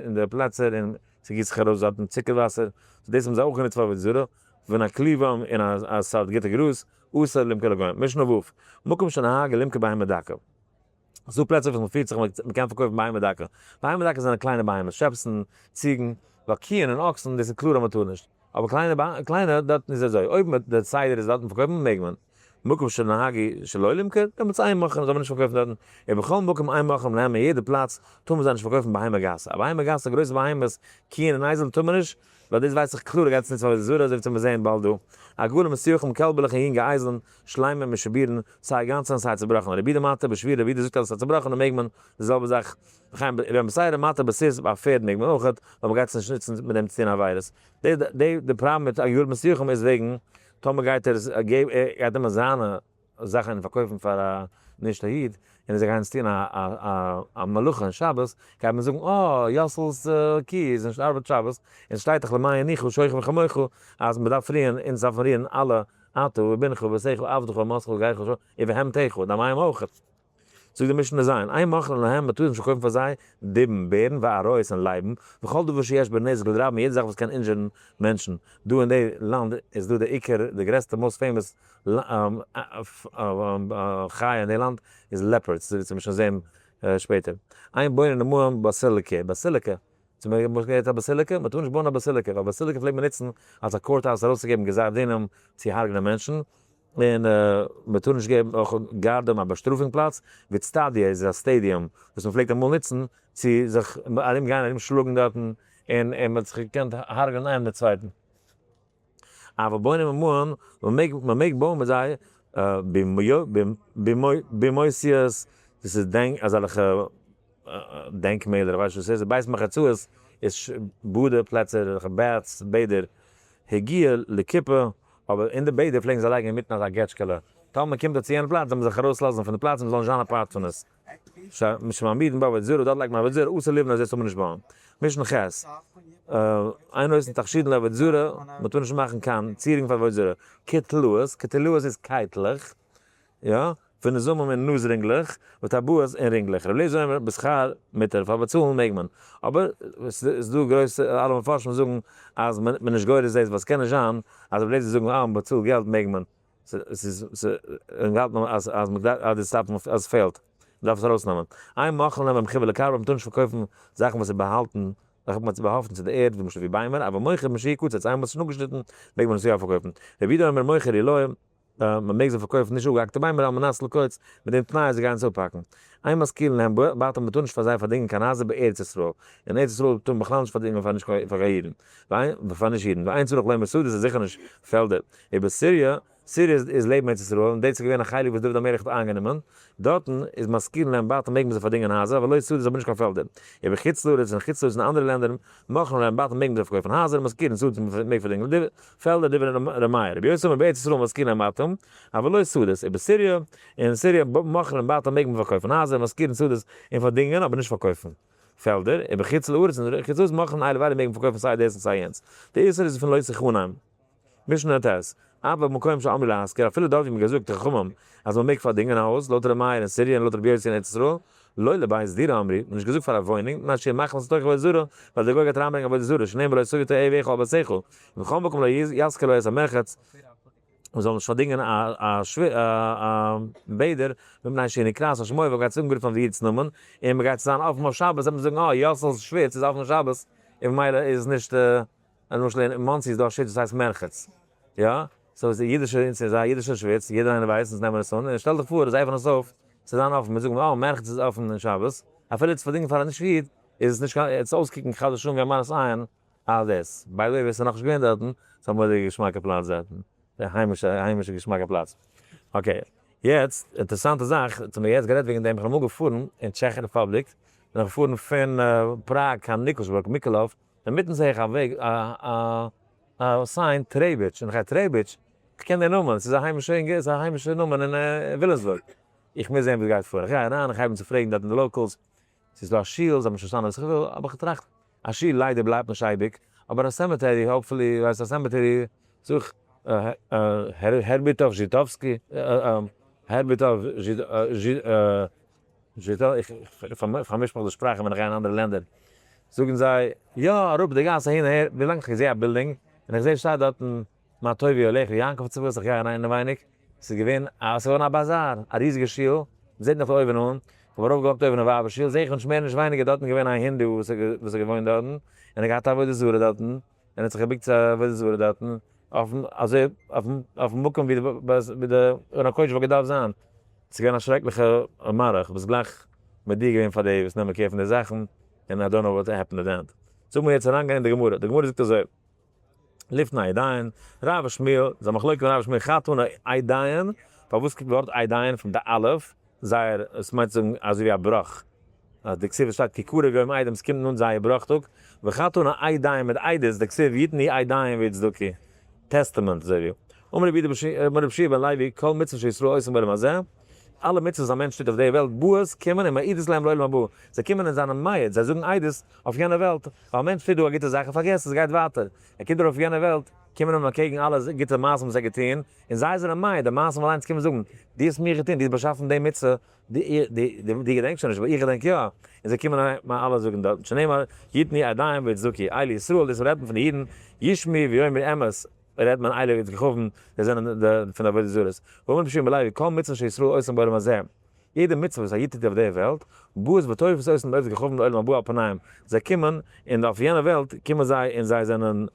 אין די פלעצער און ס'גיסט זיך ארויס דארטן צוקער וואסער, so דאס האבן זיי אויך גענוצט פאר עבודה זרה, ונקליבם און א סארט גוטע גראז, אסור למכור לגוים. משנה ו', מקום שנהגו למכור בהמה דקה. ס'דא פלעצער וואס מ'פירט זיך מ'קען פארקויפן בהמה דקה. בהמה דקה זענען קליינע בהמות, שעפסן, ציגן, ווייל קיען און אקסן דאס איז קלאר אז מ'טאר נישט. אבער קליינע קליינע דארטן איז אזוי, אויב די סדר איז דארטן פארקויפן מעג מען. מקום שנהגו שלא למכור, דעמאלטס אין מוכרין זאל מען נישט פארקויפן דארטן. ובכל מקום אין מוכרין להם אין יעדע פלאץ טאר מען זיי נישט פארקויפן בהמה גסה. א בהמה גסה גרויסע בהמות, קיען און אייזלען טאר מען נישט, ווייל דאס ווייס איך קלאר גייט עס ניצן פאר עבודה זרה אזוי ווי מיר זעען באלד דא. עגלים מסוחים קעלבעלעך און יונגע אייזלען, שלימים משבורין, סיי גאנצע און סיי צובראכענע. רבי יהודה מתיר בשבורה, רבי יהודה זאגט אז עס איז א צובראכענע מעג מען, די זעלבע זאך וכן ווען בשעורה מתיר בסוס, ביי א פערד מעג מען אויכעט, ווייל מען גייט עס נישט נוצן מיט דעם צו טון עבירות. די די די פראבלעם מיט עגלים מסוחים איז וועגן טאמער גייט ער עס געבן ער גייט נעמען זיינע זאכן און פארקויפן פאר א נישט א איד, און זיי גייען עס טון א א א מלאכה אין שבת, גייט מען זאגן אה יאסל'ס קי איז נישט ארבעט שבת, און ס'שטייט דאך למען ינוחו שוכב כמוך אז מ'דארף רוען, אונז דארפן רוען אלע אתה ובנך וביתך ועבדך ואמתך וגרך ובהמתך, דיין מים אויך. זאגט די משנה ז', אין מוכרין להם, מ'טאר נישט פארקויפן פאר זיי, דובים, בערן, ואריות און לייבן, וכל דבר שיש בו נזק לרבים, יעדע זאך וואס קען injure ן מענטשן. דא אין די לאנד איז דא די עיקר, די גרעסטע most famous חיה אין די לאנד איז leopards, אזוי ווי מיר שוין זעהן. שפעטער. אין בונין עמהם בסיליקה, basilica, צו מען האט געהערט א basilica? מען טאר נישט בויען א basilica, ווייל basilica פלעגט מען נוצן אלס א court house ארויסצוגעבן גזר דינים צו הרג'נען מענטשן, און מען טאר נישט געבן אויך גרדום א באשטראפונג פלאץ, ואיצטדיא איז א stadium וואס מען פלעגט אמאל נוצן צו זיך ארום גיין ארום שלאגן דארטן, און מען האט זיך געקענט הרג'נען איינעם דעם צווייטן. אבל בונים עמהם, מען מעג בויען מיט זיי בימותיות, דאס איז דענק אזעלכע דענקמעלער, איך ווייס נישט וואס עס איז, בית מרחצאות איז באדע פלעצער, אזעלכע baths, בעדער, הגיע לכיפה, אבער אין די בעדער פלעגן זיי לייגן אינמיטן אזא געטשקעלע, טאמער מען קומט דא צו יענע פלאץ זאל מען זיך ארויסלאזן פון די פלאץ און מען זאל נישט זיין א part פון עס. שמעמידין בה עבודה זרה, דארט לייגט מען עבודה זרה, אסור לבנות דאס טאר מען נישט בויען. משנה ח', אין עושין תכשיטין לעבודה זרה, מען טאר נישט מאכן קיין צירונג פאר עבודה זרה. כתלאות, כתלאות איז קייטלעך, יא, ונזמים און נאז רינגלעך, וטבעות און רינגלעך. רבי אליעזר אומר בשכר מותר, פאר באצאלן מעג מען. אבער עס איז דא גרויסע, אלע מפרשים זאגן אז מען איז נישט גורס דאס, ווייל עס קען נישט זיין אז רבי אליעזר זאגן אה מען באצאלט געלט מעג מען. ס'איז אנגעהאלטן אז אז מ'דארף אז די סטאפ אז עס פעלט מ'דארף עס ארויסנעמען. אין מוכרין להם במחובר לקרקע מ'טאר נישט פארקויפן זאכן וואס איז באהאלטן זאכן וואס איז באהאפטן צו די ערד למשל ווי ביימער אבל מוכר משיקצץ איינמאל עס איז שוין אפגעשניטן מעג מען עס יא פארקויפן. רבי יהודה אומר מוכר עילאה מ'מעג זיי פארקויפן נישט אפגעהאקטע ביימער על מנת לקוץ מיט דעם תנאי אז זיי גייען עס אפהאקן. אין משכירין להם בתים מ'טאר נישט פאר זיי פארדינגען קיין הייזער בארץ ישראל. אין ארץ ישראל טאר מען בכלל נישט פארדינגען פאר נישט פאר קיין אידן. פאר נישט אידן. ואין צריך לומר שדות איז זיכער נישט פעלדער. ובסוריא, סיריע איז לעבן ארץ ישראל, און דאס איז געווען א חלק וואס דוד המלך האט איינגענומען, דארטן איז משכירין להם בתים מעג מען זיי פארדינגען הייזער, אבל לא שדות אבער נישט קיין פעלדער. ובחוץ לארץ, אין חוץ לארץ אין אנדערע לענדער, מוכרין להם בתים מעג מען זיי פארקויפן הייזער, משכירין שדות מען מעג פארדינגען פעלדער, דברי ר' מאיר. רבי יוסי אומר בארץ ישראל משכירין להם בתים, אבל לא שדות. ובסוריא, אין סיריע, מוכרין להם בתים מעג מען פארקויפן הייזער, משכירין שדות און פארדינגען, אבער נישט פארקויפן. פעלדער, ובחוץ לארץ, אין חוץ לארץ מוכרין אלו ואלו מעג מען פארקויפן סיי דאס און סיי יענץ. די איסור איז פון לא תחנם. משנה ט', אף במקום שאמרו להשכיר, אפילו דארט ווי מ'האט געזאגט די חכמים אז מ'מעג פארדינגען א הויז, לויט ר' מאיר אין סיריע און לויט רבי יוסי אין ארץ ישראל, לא לבית דירה אמרו, מ'האט נישט געזאגט פאר א וואוינונג, מפני שמכניס לתוכה עבודה זרה, ווייל דער גוי גייט אריינברענגען עבודה זרה, שנאמר ולא תביא תועבה אל ביתך, ובכל מקום לא ישכיר לו את המרחץ, מ'זאל נישט פארדינגען א בעדער, מפני שנקראת על שמו, ווייל מ'גייט עס אנגערופן אויף די איד'ס נאמען, און מ'גייט זיין אפן אויף שבת, וועט מען זאגן אה, יאסל'ס שוויץ איז אפן שבת, און ממילא איז עס נישט. למשל אין מאנסי איז דא א שוויץ וואס הייסט מרחץ, יא? so איז אידישע אונז איז א אידישע שוויץ, יעדער איינער ווייסט אונז נעמען עס אן, און שטעל דיך פאר זיי עפענען עס אויף, ס'איז זיין אפן, מיר זאגן אה מרחץ איז אפן אין שבת, אפילו צו פארדינגען פאר א נישט איד איז עס נישט קיין, עס אויסקוקן חס ושלום ווי א מראית עין אז דאס, by the way ווער ס'איז נאכנישט געווען דארטן, ס'איז א מורא'דיגע געשמאקע פלאץ דארטן, די היימישע היימישע געשמאקע פלאץ. okay, יעצט, אינטערעסאנטע זאך, האט מיר יעצט גערעדט וועגן דעם, איך בין אמאל געפארן אין טשעכע רעפובליק, בין איך געפארן פון פראג קיין ניקלשבורג, מיקולוב, אינמיטן זעה איך א וועג א sign טרעביטש, און איך גיי טרעביטש? איך קען די נאמען, ס'איז א היימישע ס'איז א היימישע נאמען אין וויליאמסבורג, איך מוז זען וואס גייט פאר, איך גיי אריין, איך הייב אן צו פרעגן דארט אין די locals, ס'איז דא א שול, זיי האבן נישט פארשטאנען וואס איך וויל, האב איך געטראכט, א שול ליידער בלייבט נישט אייביג, אבער א cemetery, hopefully, ווייסט א cemetery, זוך הערביטאוו זשיטאווסקי, הערביטאוו זשיטא, איך פארמיש מיך די שפראכן ווען איך גיי אין אנדערע לענדער, זאגן זיי, יא, אראפ די גאס אהין אהער, ווילאנג איך זע א בילדינג, און איך זע שטייט דארטן מה טובו אהליך יעקב צו וואס, איך גיי אריין אינעווייניג, ס'איז געווען א, ס'איז געווארן א באזאר, א ריזיגע שול, מ'זעט נאך אויבן אן, איך האב ארויף געוואקט אויבן אין ווייבער שול, זע איך נישט מער נישט ווייניגער דארטן איז געווען א הינדו וואס האט געוואוינט דארטן, און ער האט געהאט א עבודה זרה דארטן, און ער האט זיך געבוקט צו א עבודה זרה דארטן, אויפן אזוי אויפן אויפן מקום ווי די ווי די ארון הקודש וואלט געדארפט זיין, ס'איז געווען א שרעקליכע מראה, כ'האב עס גלייך מודיע געווען פאר די וואס נעמען care פון די זאכן, און I don't know what happened at the end. זאג מיר יעצט אריינגיין אין די גמרא, די גמרא זאגט אזוי, לפני עדיין, רב ושמואל, זיי מחלוקת רב ושמואל חד תנא עדיין, פארוואס קומט די ווארט עדיין פון די אלף, זייער, עס מיינט צו זאגן אזוי ווי א בראך, אז די כתיב שטייט כי קרוב יום עדים, עס קומט נאנט זייער בראך טאג, וחד תנא עדיים מיט עדות, די כתיב יתנו עדיהם ויצדקו, testament אזוי ווי, אמר רבי אמר רבי יהושע בן לוי, כל מצוה שישראל עושים בעולם הזה, אלע מצוות וואס א מענטש טוט אויף די וועלט, באות, קומען ומעידות להם לעולם הבא, זיי קומען און זענען מעיד, זיי זאגן עדות אויף יענע וועלט, ווייל א מענטש טוט דא א גוטע זאך און פארגעסט עס גייט ווייטער, ער קומט ארויף אויף יענע וועלט, קומען אים אקעגן אלע גוטע מעשים וואס ער האט געטון, און זיי זענען מעיד, די מעשים אליינס קומען זאגן, דו האסט מיר געטון, דו האסט באשאפן די מצוה, דו געדענקסט שוין נישט, אבער איך געדענק יא, און זיי קומען און אלע זאגן דארט, שנאמר, יתנו עדיהם ויצדקו, אלו ישראל, דאס רעדט מען פון די אידן, ישמעו ויאמרו אמת, רעדט מען אלו כוכבים, זיי זענען פון די עבודה זרות. ואמר רבי יהושע בן לוי, כל מצוה שישראל עושים בעולם הזה. יעדע מצוה וואס א איד טוט אויף דער וועלט, באות וטורפות אותן לעובדי כוכבים לעולם הבא על פניהם, זיי קומען און אויף יענע וועלט קומען זיי און זיי זענען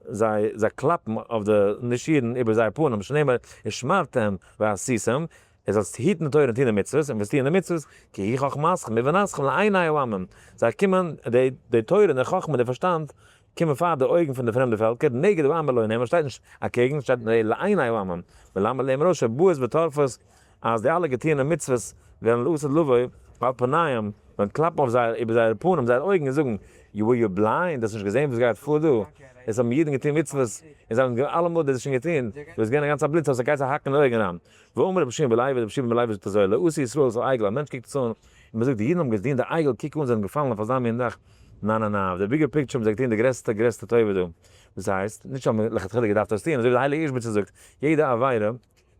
זיי זיי קלאפן אויף די נישט אידן איבער זייער פנים, שנאמר ושמרתם ועשיתם, ער זאלסט היטן די תורה און טון די מצוות, און וועסט טון די מצוות, כי היא חכמתכם ובינתכם לעיני העמים, זיי קומען, די די תורה און די חכמה און די פארשטאנד, קומען פאר די אויגן פון די פרעמדע פעלקער, נגד העמים לא נאמר, שטייט נישט אקעגן, שטייט לעיני העמים, מלמד לאמרו שבאות וטורפות, אז די אלע געטוענע מצוות וועלן לעתיד לבוא על פניהם, וועלן קלאפן אויף זייער איבער זייער פנים, זייער אויגן און זאגן, you were you blind, האסט נישט געזען וואס גייט פאר דא? עס האבן אידן געטון מצוות, און זיי האבן אלעמאל דאס שוין געטון, דו ביסט געווען א גאנצע בליץ, האסט גייסט זיי האקן אין די אויגן אריין. ואמר רבי שמעון בן לוי, רבי שמעון בן לוי זאגט אזוי, לא עשו ישראל את העגל, א מענטש קוקט עס אן, און מען זאגט, די אידן האבן געדינט די עגל, קוק אן, זיי זענען געפאלן אויף אזא מין זאך, ניין ניין ניין, אויף די bigger picture האבן זיי געטון די גרעסטע גרעסטע טובה דא. דאס הייסט, נישט אז מען לכתחילה געדארפט עס טון, אזוי ווי די הייליגע איזשביצער זאגט, יעדע עבירה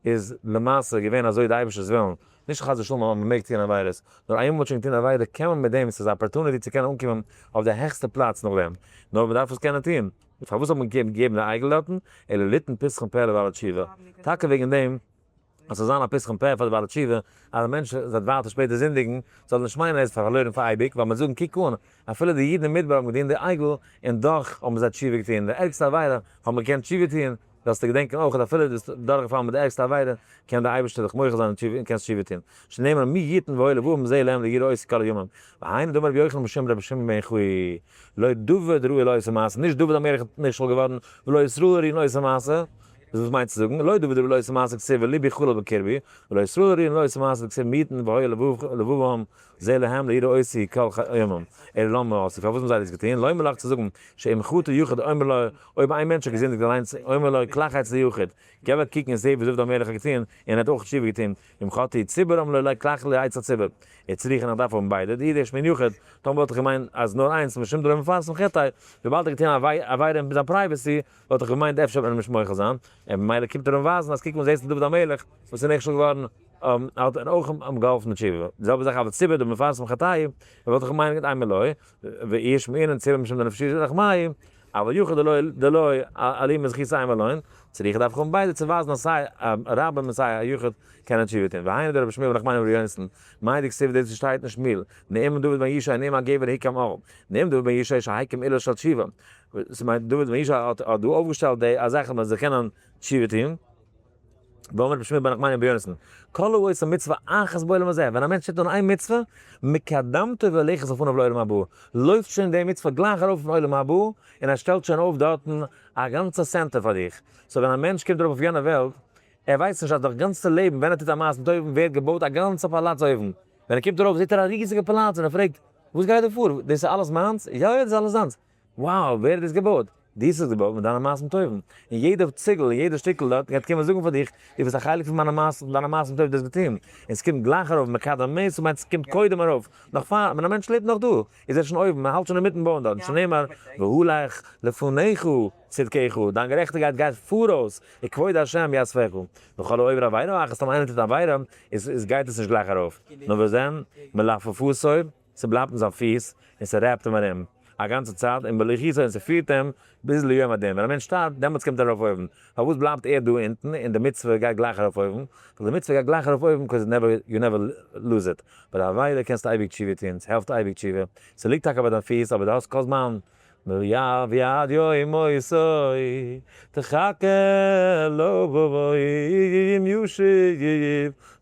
איז למעשה געווען אזוי די אייבערשטער'ס ווילן, נישט חס ושלום אז מען מעג טון עבירות, נאר איינמאל מען האט שוין געטון עבירה קען מען מיט דעם, ס'איז א opportunity צו קענען אנקומען אויף די העכסטע פלאץ נאכדעם, נאר מען דארף עס קענען טון. פארוואס האט מען געגעבן די עגל דארטן? אלא ליתן פתחון פה לבעלי תשובה, טאקע וועגן דעם אז ס'זאל זיין א פתחון פה פאר די בעלי תשובה, אז א מענטש וועט ווייטער שפעטער זינדיגן, זאל ער נישט מיינען ער איז פארלוירן פאר אייביג, ווייל מ'וועט זאגן קוק אן, אפילו די אידן אין מדבר האבן געדינט די עגל, און דאך האבן זיי תשובה געטון, די ערגסטע עבירה האבן מיר געקענט תשובה טון, זאלסטו געדענקען אויך אז אפילו דו ביסט דורכגעפאלן מיט די ערגסטע עבירה, קען דער אייבערשטער דיך מוחל זיין און קענסט תשובה טון. שנאמר מי יתן והיה לבבם זה להם ליראו אותי כל הימים. והיינו דאמר רבי יוחנן בשם רבי שמעון בן יוחאי, לא דוד ראוי לעושה מעשה, נישט דוד המלך איז נכשל געווארן, ולא ישראל ראויין לעושה מעשה, איז וואס מיינט צו זאגן, לא דוד ראוי לעושה מעשה כתיב ולבי חלל בקרבי, ולא ישראל ראויין לעושה מעשה כתיב מי יתן והיה לבבם זה להם ליראו אותי כל הימים. אלא למה עשו, פארוואס האבן זיי דאס געטון? לומר לך צו זאגן, שאם חטא יחיד אומר לו, אויב איין מענטש האט געזינדיגט אליינס, אומר לו, כלך אצל יחיד, געב א קוק און זע וואס דוד המלך האט געטון, און ער האט אויך תשובה געטון, אם חטא ציבור אומר לו, כלך אצל ציבור. וצריך און איך דארף האבן ביידע, דאי דאיש מן יחיד, טאמער וואלט איך געמיינט אז נאר איינס, משום דלא מפרסם חטאי, וויבאלד ער האט געטון א עבירה אין זיין privacy, וואלט איך געמיינט אפשר וועט מען אים נישט מוחל זיין, און ממילא קומט ער אים ווייזן אז קוק אן זעסט דוד המלך וואס איז נכשל געווארן, האט ער אויך אים געהאלפן מיט תשובה. די זעלבע זאך אבל ציבור דמפרסם חטאי, וואלט איך געמיינט אימא לא, ואי שמעינן ציבור משום דנפשי רחמי, אבל יחיד דלא דלא אלימא זכותא אימא לן, צריכא דארף איך האבן ביידע צו ווייזן אז סיי א רבים און סיי א יחיד קענען תשובה טון. והיינו דרבי שמואל בר נחמני ורבי יונתן, מאי דכתיב דאס וואס שטייט אין שמואל, נאום דוד בן ישי נאום הגבר הוקם אהל, נאום דוד בן ישי שהקים עולה של תשובה, ס'מיינט דוד בן ישי האט דא אויפגעשטעלט די א זאך אז מען זאל קענען תשובה טון. ואמר רבי שמואל בר נחמני רבי יונתן, כל העושה מצוה אחת בעולם הזה, ווען א מענטש טוט נאר איין מצוה, מקדמתו והולכת לפניו לעולם הבא, לויפט שוין די מצוה גלייך ארויף אין עולם הבא, און ער שטעלט שוין אויף דארטן א גאנצע center פאר דיך. so ווען א מענטש קומט ארויף אויף יענע וועלט, ער ווייסט נישט אז דורך גאנצע לעבן ווען ער טוט א מעשה טובים ווערט געבויט א גאנצע פאלאץ אויבן. ווען ער קומט ארויף זעט ער א ריזיגע פאלאץ און ער פרעגט, וואס גייט דא פאר? דאס איז אלעס מיינס? יא יא דאס איז אלעס דיינס. wow, ווער האט דאס געבויט? דו האסט עס געבויט מיט דיינע מעשים טובים. און יעדע ציגל און יעדע שטיקל דארט גייט קומען זאגן פאר דיך, דו ביסט א חלק פון מיינע מעשים, דיינע מעשים טובים דו האסט געטון. און ס'קומט גלייך ארויף מקדם מעשה מיינט ס'קומט קודם ארויף, נאך פאר, ווען א מענטש לעבט נאך דא, איז ער שוין אויבן, מ'האלט שוין אינמיטן בויען דארט, שנאמר, והלך לפניך צדקך, דיין גערעכטיגקייט גייט פאראויס, וכבוד השם יאספך. וכל העובר עבירה אחת, טאמער איינער טוט עבירה, איז גייט עס נישט גלייך ארויף, נאר וואס דען, מלפפתו, ס'בלייבט אין זיין פיס און ס' wrap ט אים ארום א גאנצע צייט און מוליכתו און ס'פירט אים ביז ליום הדין, ווען א מענטש שטארבט דעמאלטס קומט ער ארויף אויבן, פארוואס בלייבט ער דא אונטן און די מצוה גייט גלייך ארויף אויבן? ווייל די מצוה גייט גלייך ארויף אויבן cause never you never lose it, ביי די עבירה קענסטו אייביג תשובה טון, ס'העלפט אייביג תשובה, ס'ליגט טאקע ביי דיין פיס אבער די האסט כל זמן ועד יום מותו תחכה לו ואם ישוב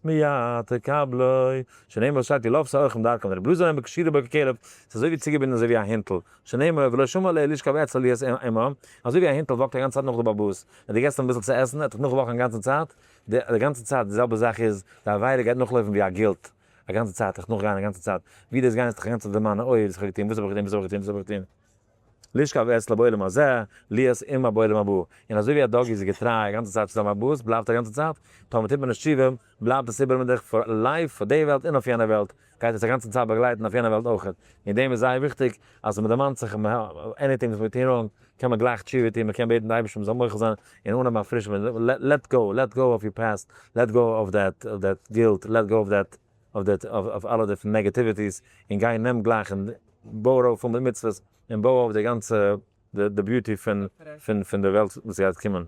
מיד תקבלו שנאמר שטייט ילפתו אורחים דרכם רבי אלעזר אומר קשורה בו ככלב ס'איז אזוי ווי צוגעבינדן אזוי ווי א הינטל שנאמר ולא שמע אליה לשכב אצלה להיות עמה אזוי ווי א הינטל walk ט א גאנצע צייט נאך די באבאס ווען דו געסט אים אביסל צו עסן ער וועט דיך נאכוואקן א גאנצע צייט די גאנצע צייט די זעלבע זאך איז די עבירה גייט נאכלויפן ווי א guilt א גאנצע צייט דיך נאכגיין א גאנצע צייט ווי דאס גיין איז דיך א גאנצע צייט דערמאנען אוי וואס איך האב געטון וואס האב איך געטון וואס האב איך געטון וואס האב איך געטון. לשכב אצלה בעולם הזה, להיות עמה בעולם הבא. און אזוי ווי א doggy איז געטריי א גאנצע צייט צו זיין באבאס, בלייבט א גאנצע צייט, טאמער טוט מען נישט תשובה, בלייבט עס איבער מיט דיך for life, פאר די וועלט און אויף יענע וועלט, גייט עס א גאנצע צייט באגלייטן אויף יענע וועלט אויכעט. און דעם איז זייער וויכטיג אז מען דערמאנט זיך anything וואס מיר טוהן wrong, קען מען גלייך תשובה טוהן, מען קען בעטן די אייבערשטן מען זאל מוחל זיין, און אנהייבן א פרישע, let go, let go of your past, let go of that guilt, let go of that of that of אלע די negativities, און גיי נעם גלייך און בוי ארויף פול מיט מצוות, און בוי אויף די גאנצע די beauty פון פון פון די וועלט וואס גייט קומען.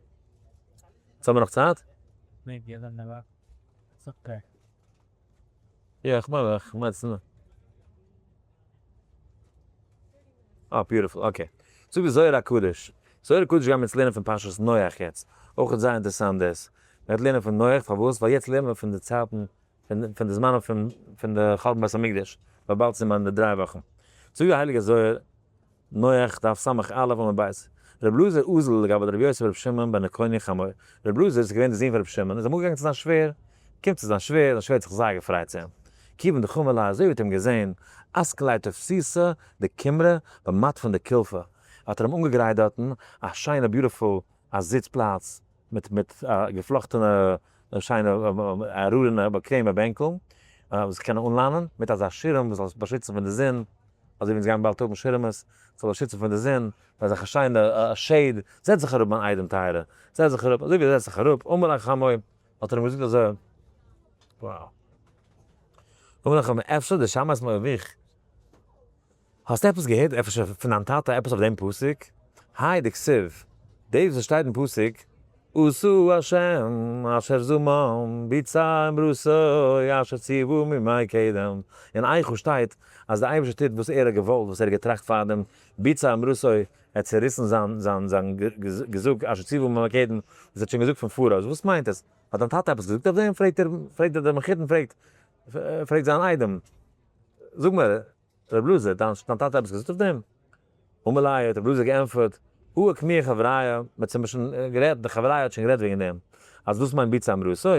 יעצט האבן מיר נאך צייט? יא, איך מיין, איך מיין עס. אה, beautiful, okay. זאגט די זוהר הקדוש. זוהר הקדוש גייען מיר יעצט לערנען פון פרשת נח יעצט. אויך זייער אינטערעסאנט דאס. מען גייט לערנען פון נח, פארוואס? ווייל יעצט לערנט מען פון די צייטן, פון די זמנים פון די חורבן בית המקדש. ווייל באלד זענען מיר אין די 3 וואכן. זאגט די הייליגע זוהר, נח דף ס"א עמוד ב'. רבי אלעזר אזל לגבי רבי יוסי ברבי שמעון בן נקוני חמור. רבי אלעזר איז געווען די זון פון רבי שמעון, איז אמאל געגאנגען צו זיין שווער, קומט צו זיין שווער, זיין שווער האט זיך זייער געפרייט צו אים. כיוון דחמי ליה, אזוי ווי האט אים געזען, אסק ליה תפסיסא דקימרא במטפון דקולפא, האט ער אים אנגעגרייט דארטן א שיינע beautiful א זיץ פלאץ מיט א געפלאכטענע שיינע ארורענע באקוועמע בענקל וואס זיך קענען אנליינען, מיט אזא שירעם וואס זאל באשיצן פון די זון, אזוי ווי אונז גייען באלד האבן שירעמעס, זאל באשיצן פון די זון, מיט אזעלכע שיינע shade, זעץ זיך אראפ מיין איידעם טייערע, זעץ זיך אראפ, אזוי ווי ער זעצט זיך אראפ, אמר ליה חמוי, האט ער אים געזאגט אזוי, wow. אמר ליה חמוי, אפשר דשמעת מאביך, האסט עפעס געהערט אפשר פון דיין טאטע עפעס אויף דעם פסוק? האי דכתיב, דאס וואס שטייט אין פסוק, עשה השם אשר זמם ביצע אמרתו אשר ציוה מימי קדם, אין איכה שטייט אז דער אייבערשטער טוט וואס ער האט געוואלט, וואס ער האט געטראכט פארדעם, ביצע אמרתו, ער האט צעריסן זיין זיין זיין געזאג אשר ציוה מימי קדם, וואס ער האט שוין געזאגט פון פאראויס, וואס מיינט עס? האט דיין טאטע עפעס געזאגט אויף דעם? פרעגט ער, פרעגט ער דער מחותן פרעגט, פרעגט זיין איידעם, זאג מיר, רבי אלעזר, דיין טאטע האט עפעס געזאגט אויף דעם? אמר ליה, האט רבי אלעזר געענטפערט, הא אוקמוה חבריא, מען האט שוין גערעדט, די חבריא האט שוין גערעדט וועגן דעם, אז דאס מיינט ביצע אמרתו,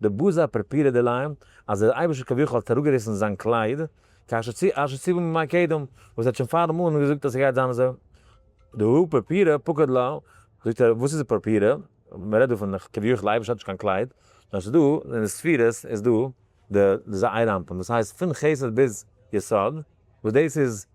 דבזע פורפורא דיליה, אז דער אייבערשטער כביכול האט אראפגעריסן זיין קלייד, כאשר ציוה מימי קדם, וואס ער האט שוין פארן אן געזאגט אז ס'גייט זיין אזוי. דהא פורפורא פקיד לה, זאגט ער, וואס איז די פורפורא? מען רעדט דא פון כביכול די אייבערשטער האט נישט קיין קלייד, נאר ס'איז דא, אין די ספירות איז דא די זעיר אנפין, דאס הייסט פון חסד ביז יסוד, וואס דאס איז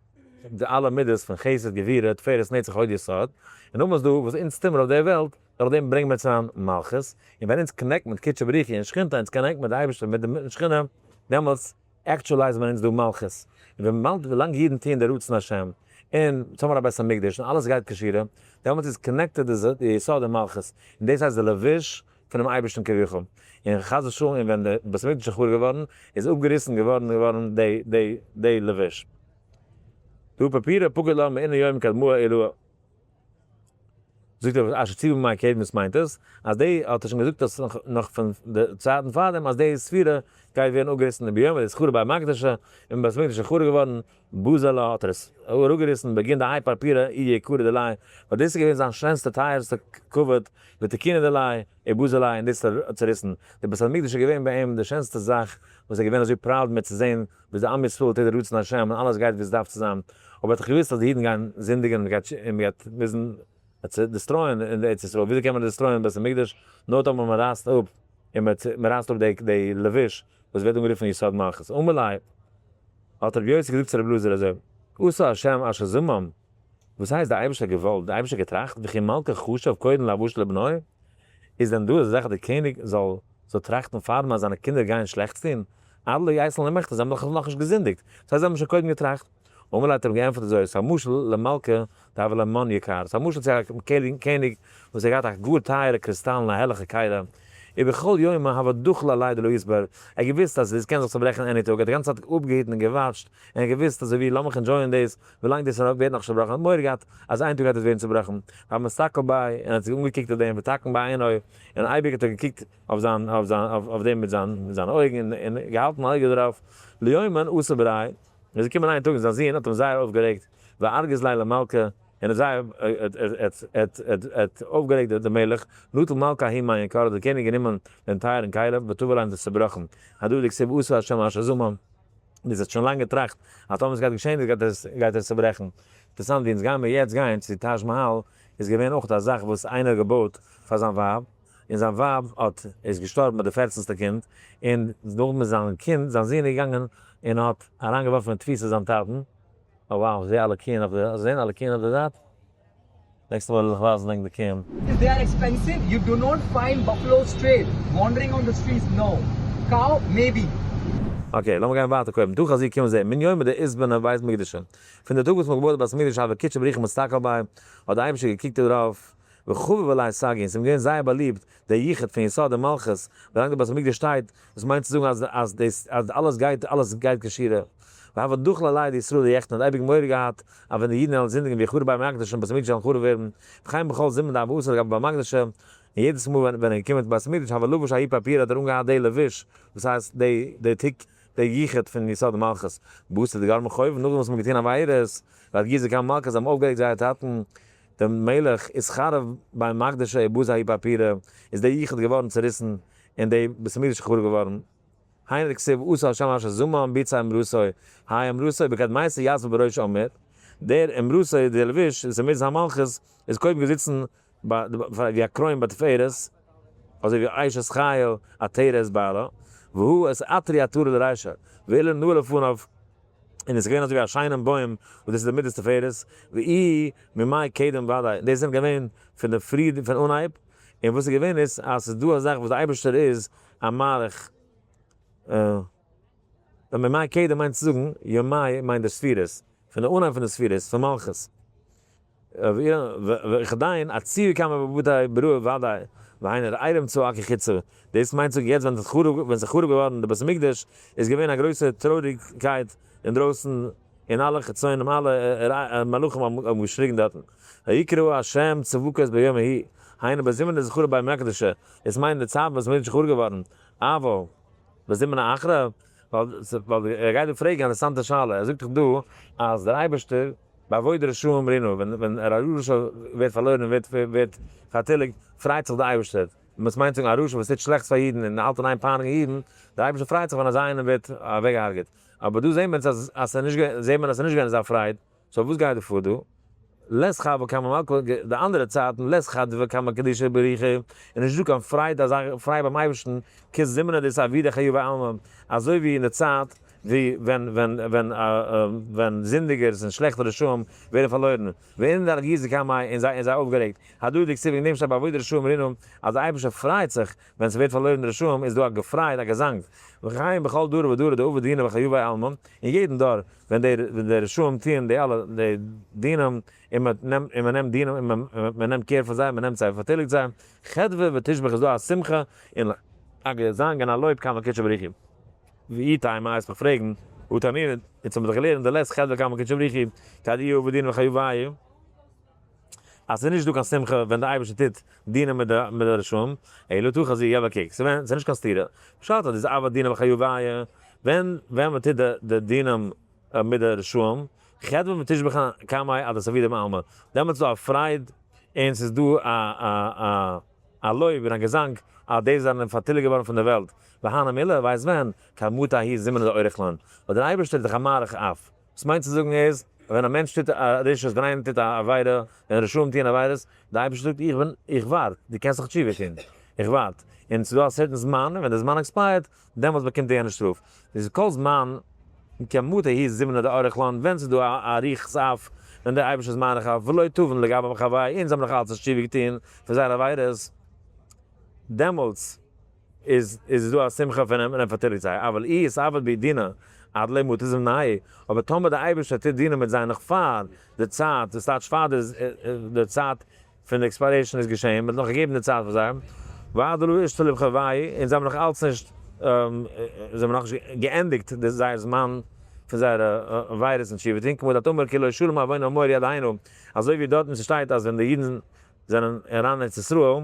די אלע מידות פון חסד, גבורה, תפארת, נצח, הוד, יסוד, און נאכדעם איז דא וואס אונז טוהן מיר אויף דער וועלט, דורך דעם ברענגן מיר צוזאם מלכות, און ווען אונז connect מיט קודשא בריך הוא און שכינתא, אונז connect מיט די אייבערשטער מיט די שכינה, דעמאלטס actualize מען אונז דא מלכות, און ווען ווילאנג אידן טוען די רצון השם, און אונז האבן א בית המקדש און אלעס גייט כשורה, דעמאלטס איז connected די יסוד און מלכות, און דאס הייסט די לבוש פונעם אייבערשטן כביכול, און חס ושלום און ווען די בית המקדש איז חרוב געווארן, איז אפגעריסן געווארן געווארן די די די לבוש. דהא פורפורא פקיד לה מאינון יומין קדמאי עילאה. זאגט ער אשר ציוה מימי קדם וואס מיינט עס? אז די האט ער שוין געזאגט אז נאך פון די צייטן פארדעם אז די ספירה גייט ווערן אפגעריסן און ביום איז חרוב ביי מקדשא און בית המקדש איז חרוב געווארן בזע לה האט ער עס אראפגעריסן בגין דהאי פורפורא איהו יקרא דיליה ווייל דאס איז געווען זיין שענסטע טייערסטע כבוד ותיקונא דיליה ובזע ליה און דאס האט ער צוריסן די בית המקדש איז געווען ביי אים די שענסטע זאך וואס ער איז געווען אזוי proud מיט צו זען ווי די עם ישראל טוט די רצון השם און אלעס גייט ווי עס דארף צו זיין, אבער האט דאך געוואוסט אז די אידן גייען זינדיגען און מען גייט מוזן destroy ען אין די ארץ ישראל, וויאזוי קען מען destroy ען בית המקדש נאר טאמער מען רייסט אפ און מען רייסט אפ די לבוש וואס ווערט אנגערופן יסוד מלכות. אמר ליה, האט רבי יוסי געזאגט צו רבי אלעזר אזוי, עשה השם אשר זמם, וואס הייסט די אייבערשטער האט געוואלט, די אייבערשטער האט געטראכט, וכי מלכא חשיב קודם לאבושה לבנוי, איז דען דא אזא זאך אז די קעניג זאל זאל טראכטן פארדעם אז זיינע קינדער גייען שלעכטס טון? עד לא ייתן למחטא, זיי האבן דאך נאכנישט געזינדיגט, דאס הייסט זיי האבן שוין קודם געטראכט. אמר ליה האט ער אים געענטפערט אזוי, ס'איז א משל למלכא דהוה ליה מן יקר, ס'איז א משל צו א קעניג וואס האט געהאט א גאר טייערע קריסטאלן א הערליכע כלי, ובכל יומא הוה דחיל עליה דלא יתבר, ער האט געוואוסט אז דאס קען זיך צוברעכן any טאג, ער האט די גאנצע צייט אפגעהיטן און גע watch ט, און ער האט געוואוסט אזוי ווי לאמיך enjoy ען דאס, ווילאנג דאס ווערט נאכנישט צובראכן, ער האט מורא געהאט אז איין טאג גייט עס ווערן צובראכן, והוה מסתכל ביה, און האט זיך אנגעקוקט אויף דעם ותקין ביה עינוי, און אייביג האט ער געקוקט אויף זיין אויף זיין אויף דעם מיט זיין מיט זיינע אויגן און און געהאלטן א אויג דערויף, ליומין אתא בריה, איז געקומען איין טאג און זיין זון האט אים זייער אויפגערעגט, וארגיז ליה למלכא, און האט זייער האט אויפגערעגט דעם מלך, נטל מלכא ההוא מן יקרא, האט דער קעניג גענומען דעם טייערן כלי, וטבע ליה און דאס צעבראכן, הדא דכתיב עשה השם אשר זמם. דאס האט שוין לאנג געטראכט אז טאמער עס גייט געשען דאס גייט עס גייט עס צוברעכן. אינטערעסאנט ווי אונז גיימער יעצט גיין צו טאזש מאהאל איז געווען אויך א זאך וואס איינער האט געבויט פאר זיין ווייב און זיין ווייב האט איז געשטארבן ביי די פערצנסטע קינד און נאכדעם איז זיין קינד זיין זון איז געגאנגען און האט אריינגעווארפן אין תפיסה זיין טאטן. Oh wow, זעה אלע קיען אויף די, זעהן אלע קיען אויף די זייט? נעקסטע מאל וועל איך ווייזן ענק די קיען. They are expensive, you do not find buffalo straight wandering on the streets no, cow maybe. Okay, לאמיר גיין ווייטער קודם. דא חזי קום זעה, מן יומא דאתבני בית מקדשא. פון די טאג וואס מ'האט געבויט די בית המקדש הוה קודשא בריך הוא מסתכל ביה, האט די אייבערשטער געקוקט דערויף. וחביב עלי סגי, און ס'איז אים געווען זייער באליבט דער יחוד פון יסוד און מלכות, ווילאנג דער בית המקדש שטייט, דאס מיינט צו זאגן אז אז דאס אז אלעס גייט אלעס גייט כשורה. והוה דחיל עליה דישראל דיחטאו, האט אייביג מורא געהאט אז ווען די אידן וועלן זינדיגן ויחרב בית המקדש און בית המקדש וועלן חרוב ווערן, וכן בכל זימנא דהוה אתי לגבי בית המקדש, און יעדעס מאל ווען ווען ער איז געקומען צו בית המקדש הוה לבש ההוא פורפירא האט ער אנגעהאט די לבוש, דאס הייסט די די תיק די יחוד פון יסוד ומלכות. בתר דגרמו חובין, נאכדעם וואס מ'האט געטון עבירות, ואתגיזו קמי מלכא, זיי האבן אויפגערעגט זייער טאטן, דעם מלך, איתחרב בי מקדשא ובזי ההוא פורפירא, איז דער יחוד געווארן צעריסן, און די בית המקדש איז חרוב געווארן. היינו דכתיב עשה השם אשר זמם ביצע אמרתו, האי אמרתו בקדמיתא יתבא בראש עמיר, דער אמרתו דער לבוש, דאס איז מידת המלכות, איז קודם געזיצן ווי א קרוין בתפארת, אזוי ווי אשת חיל עטרת בעלה, והוא את עטרי עטרה לרישא, ואילן נאה לפניו, און עס איז געווען אזוי ווי א שיינעם בוים וואס דאס איז די מידת תפארת, ואי מימי קדם ודאי, דאס זענען געווען פון די פריד פון אנהייב, און וואס איז געווען איז אז ס'איז דא א זאך וואס די אייבערשטער איז א מאריך, ווען מימי קדם מיינט צו זאגן ימי מיינט די ספירות, פון די אנהייב פון די ספירות, פון מלכות. וכדין אציבי קמא בבתי ברא ודאי, והיינו רעירם צועקי חוצה, דאס מיינט זאגן יעצט ווען ס'איז חרוב געווארן די בית המקדש איז געווען א גרויסע טרויעריגקייט אינדרויסן און אלע חיצונים אלע מלאכים האבן געשריגן דארטן ויקרא ה' צבקות ביום ההוא, היינו בזימנא דחרב בי מקדשא, דאס מיינט די צייט וואס מקדש איז חרוב געווארן, אבל בזימנא אחרא, ווייל ער גייט דא פרעגן א אינטערעסאנטע שאלה, ער זאגט דאך דא אז דער אייבערשטער באבוד רשעים רינה, ווען א רשע ווערט פארלוירן און ווערט פארטיליגט, פרייט זיך דער אייבערשטער. וואס מיינט זאגן א רשע וואס טוט שלעכטס פאר אידן און האלט אין איין פייניגן אידן, דער אייבערשטער פרייט זיך ווען אזא איינער ווערט אוועקגעהארגעט. אבער דא זעט מען אז עס איז נישט געווען, זעט מען אז עס איז נישט געווען אזא פרייד, so וואס גייט דא פאר דא? לית חדוה קמי מלכא, די אנדערע צייטן, לית חדוה קמי קודשא בריך הוא, איז נישט דא קיין פרייד אזא פרייד ביים אייבערשטן, כזמנא דאתעבידו חיובי עלמא, אזוי ווי אין די צייט ווי ווען ווען ווען ווען זינדיגערס און שלעכטע רשעים ווערן פארלוירן, ואינון אתגיזו קמיה און זיי און זיי אויפגערעגט, הדא דכתיב וועגן דעם שטייט באבוד רשעים רינה אז דער אייבערשטער פרייט זיך ווען ס'ווערט פארלוירן די רשעים איז דא א געפרייד א געזאנג, וכן בכל דור ודור דעביד דינא בחיובי עלמא, אין יעדן דור ווען די ווען די רשעים טוען די אלע די דינים און מען נעמט און מען נעמט דינים און מען נעמט care פון זיי מען נעמט זיי פארטיליגט זיי, חדוה ותשבח איז דא א שמחה און א געזאנג און א לויב קמי קודשא בריך הוא. ואי תימא הייסט מיך פרעגן, הא תנינא, אונז האבן דאך געלערנט דלית חדוה קמי קודשא בריך הוא, כד איהו עביד דינא בחיובייהו, אז ס'איז נישט דא קיין שמחה ווען דער אייבערשטער טוט דינען מיט די מיט די רשעים, אלא תא חזי געב א קוק, ס'איז נישט קיין סתירה, פשט אז דאתעביד דינא בחיובייהו, ווען ווען מ'טוט די די דינים מיט די רשעים, חדוה ותשבחא קמיה אדאתעבידו בעלמא, דעמאלטס איז דא א פרייד און ס'איז דא א א א א לויב און א געזאנג אז די זענען פארטיליגט געווארן פון דער וועלט, והני מילי, ווייסט ווען, כד מטי ההוא זימנא דאוריך לן, ווייל דער אייבערשטער איז דאך א מאריך אף. וואס מיינט צו זאגן איז, ווען א מענטש טוט א רשעות, ווען איינער טוט א עבירה, ווען רשעים טוען עבירות, דער אייבערשטער זאגט איך בין, איך ווארט, דו קענסט דאך תשובה טון, איך ווארט, און ס'איז דא א certain זמן, ווען דער זמן expire ט, דעמאלטס באקומט ער יענע שטראף. איז כל זמן כי מטי ההוא זימנא דאריך לן, ווען ס'איז דא א אריכות אף, ווען דער אייבערשטער איז מאריך אף, ולא תבין לגבי מחוואי, אונז האבן נאך אלץ נישט תשובה געטון פון זייערע עבירות, דעמאלטס איז איז דא א שמחה פון אים און ער פארטיליגט זיי, אבל אי אתעביד בהו דינא עד לא מטא זמנייהו, אבער טאמער דער אייבערשטער טוט דינא מיט זיי נאך פאר די צייט, דאס טייטש פאר די צייט פון די expiration איז געשען, מען האט נאך געגעבן די צייט פאר זיי, ועד דלא אשתלו בחוואי, און זיי האבן נאך אלץ נישט, זיי האבן נאכנישט געענדיגט די זייער זמן פון זייערע עבירות און תשובה טון, כמו דאת אמר כי לא שלם עוון האמורי עד הנה, אזוי ווי דארטן ס'שטייט אז ווען די אידן זענען אריין אין ארץ ישראל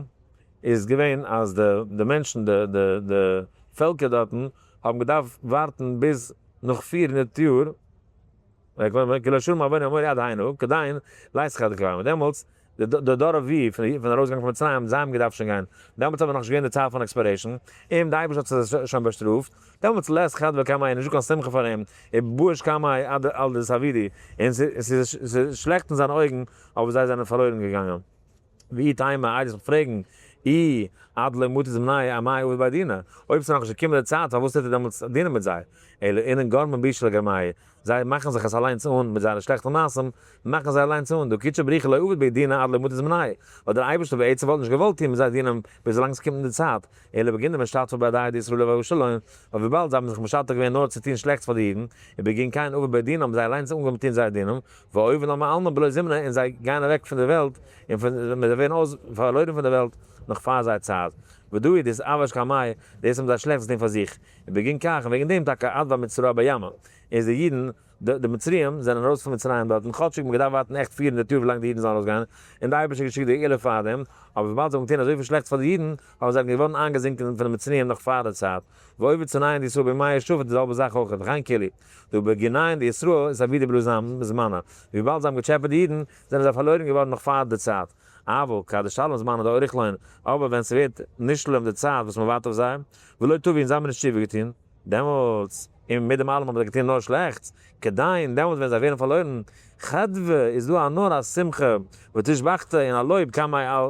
איז געווען אז די די מענטשן די די די פעלקער דארטן האבן געדארפט ווארטן ביז נאך 400 יאר, כי לא שלם עוון האמורי עד הנה, כדין לית חדוה קמייהו, דעמאלטס די דור רביעי פון ארויסגאנג פון מצרים, זיי האבן געדארפט שוין גיין, דעמאלטס האט מען נאכנישט געווען די צייט פון expiration, און די אייבערשטער האט זיי שוין באשטראפט, דעמאלטס לית חדוה קמייהו, נישטא קיין שמחה פאר אים, ובאיש קמיה על דאתעבידו, און ס'איז שלעכט אין זיינע אויגן, אבער זיי זענען פארלוירן געגאנגען. ואי תימא, איידער זיך פרעגן, אי עד לא מטא זמניה אמאי עביד ביה דינא, אויב ס'איז נאכנישט געקומען די צייט פארוואס טוט ער דעמאלטס דינען מיט זיי? אלא אינון גרמין בישא לגרמייהו, זיי מאכן זיך עס אליינס אן מיט זייערע שלעכטע מעשים, מאכן זיי אליינס אן, דהא קודשא בריך הוא לא עביד ביה דינא עד לא מטא זמניה, ווייל דער אייבערשטער בעצם וואלט נישט געוואלט טון מיט זיי דינים ביז ווילאנג ס'קומט אין די צייט, אלא בגין דמשתתפי בהדייהו דישראל לבאשא לון, ווייל וויבאלד זיי האבן זיך משתף געווען נאר צו טון שלעכטס פאר די אידן, ובגין כן עביד ביה דינא האבן זיי אליינס אנגעהויבן טון זייער דינים, ועובין עלמא עלמא בלא זמנה און זיי גייען אוועק פון די וועלט און פון זיי ווערן אויס פארלוירן פון די וועלט נאך פאר זייער צייט. ודאי דאס אבש קמאי, דאס האבן זיי שלעכטס געטון פאר זיך, ובגין כך און וועגן דעם טאקע עד ומצרא בימא, איז די אידן, די מצריים, זענען ארויס פון מצרים דארטן, כאטשיג מ'האט געדארפט ווארטן עכט 400 יאר ווילאנג די אידן זאלן ארויסגיין, און די אייבערשטער האט געשיקט די גאולה פאר דעם, אבער וויבאלד זיי האבן געטון אזויפיל שלעכטס פאר די אידן, האבן זיי געווארן איינגעזינקען פון די מצריים נאך פאר די צייט. ועובר צונייען די ישראל בימי השפט די זעלבע זאך אויך, וכן כאילו, דא בגינאין די ישראל איז אבי די בלא זמנה, וויבאלד זיי האבן געטשעפעט די אידן, זענען זיי פארלוירן געווארן נאך פאר די צייט. אבל כד אשתלים זמנא דאוריך לון, אבער ווען ס'ווערט נשלם די צייט וואס מ'ווארט אויף זיי, ולא תביא און זיי האבן נישט תשובה געטון, דעמאלטס, און מיט דעם אלעם האבן זיי געטון נאר שלעכטס, כדין, דעמאלטס ווען זיי ווערן פארלוירן, חדוה, איז דא א נאר א שמחה ותשבחתא און א לויב קמי על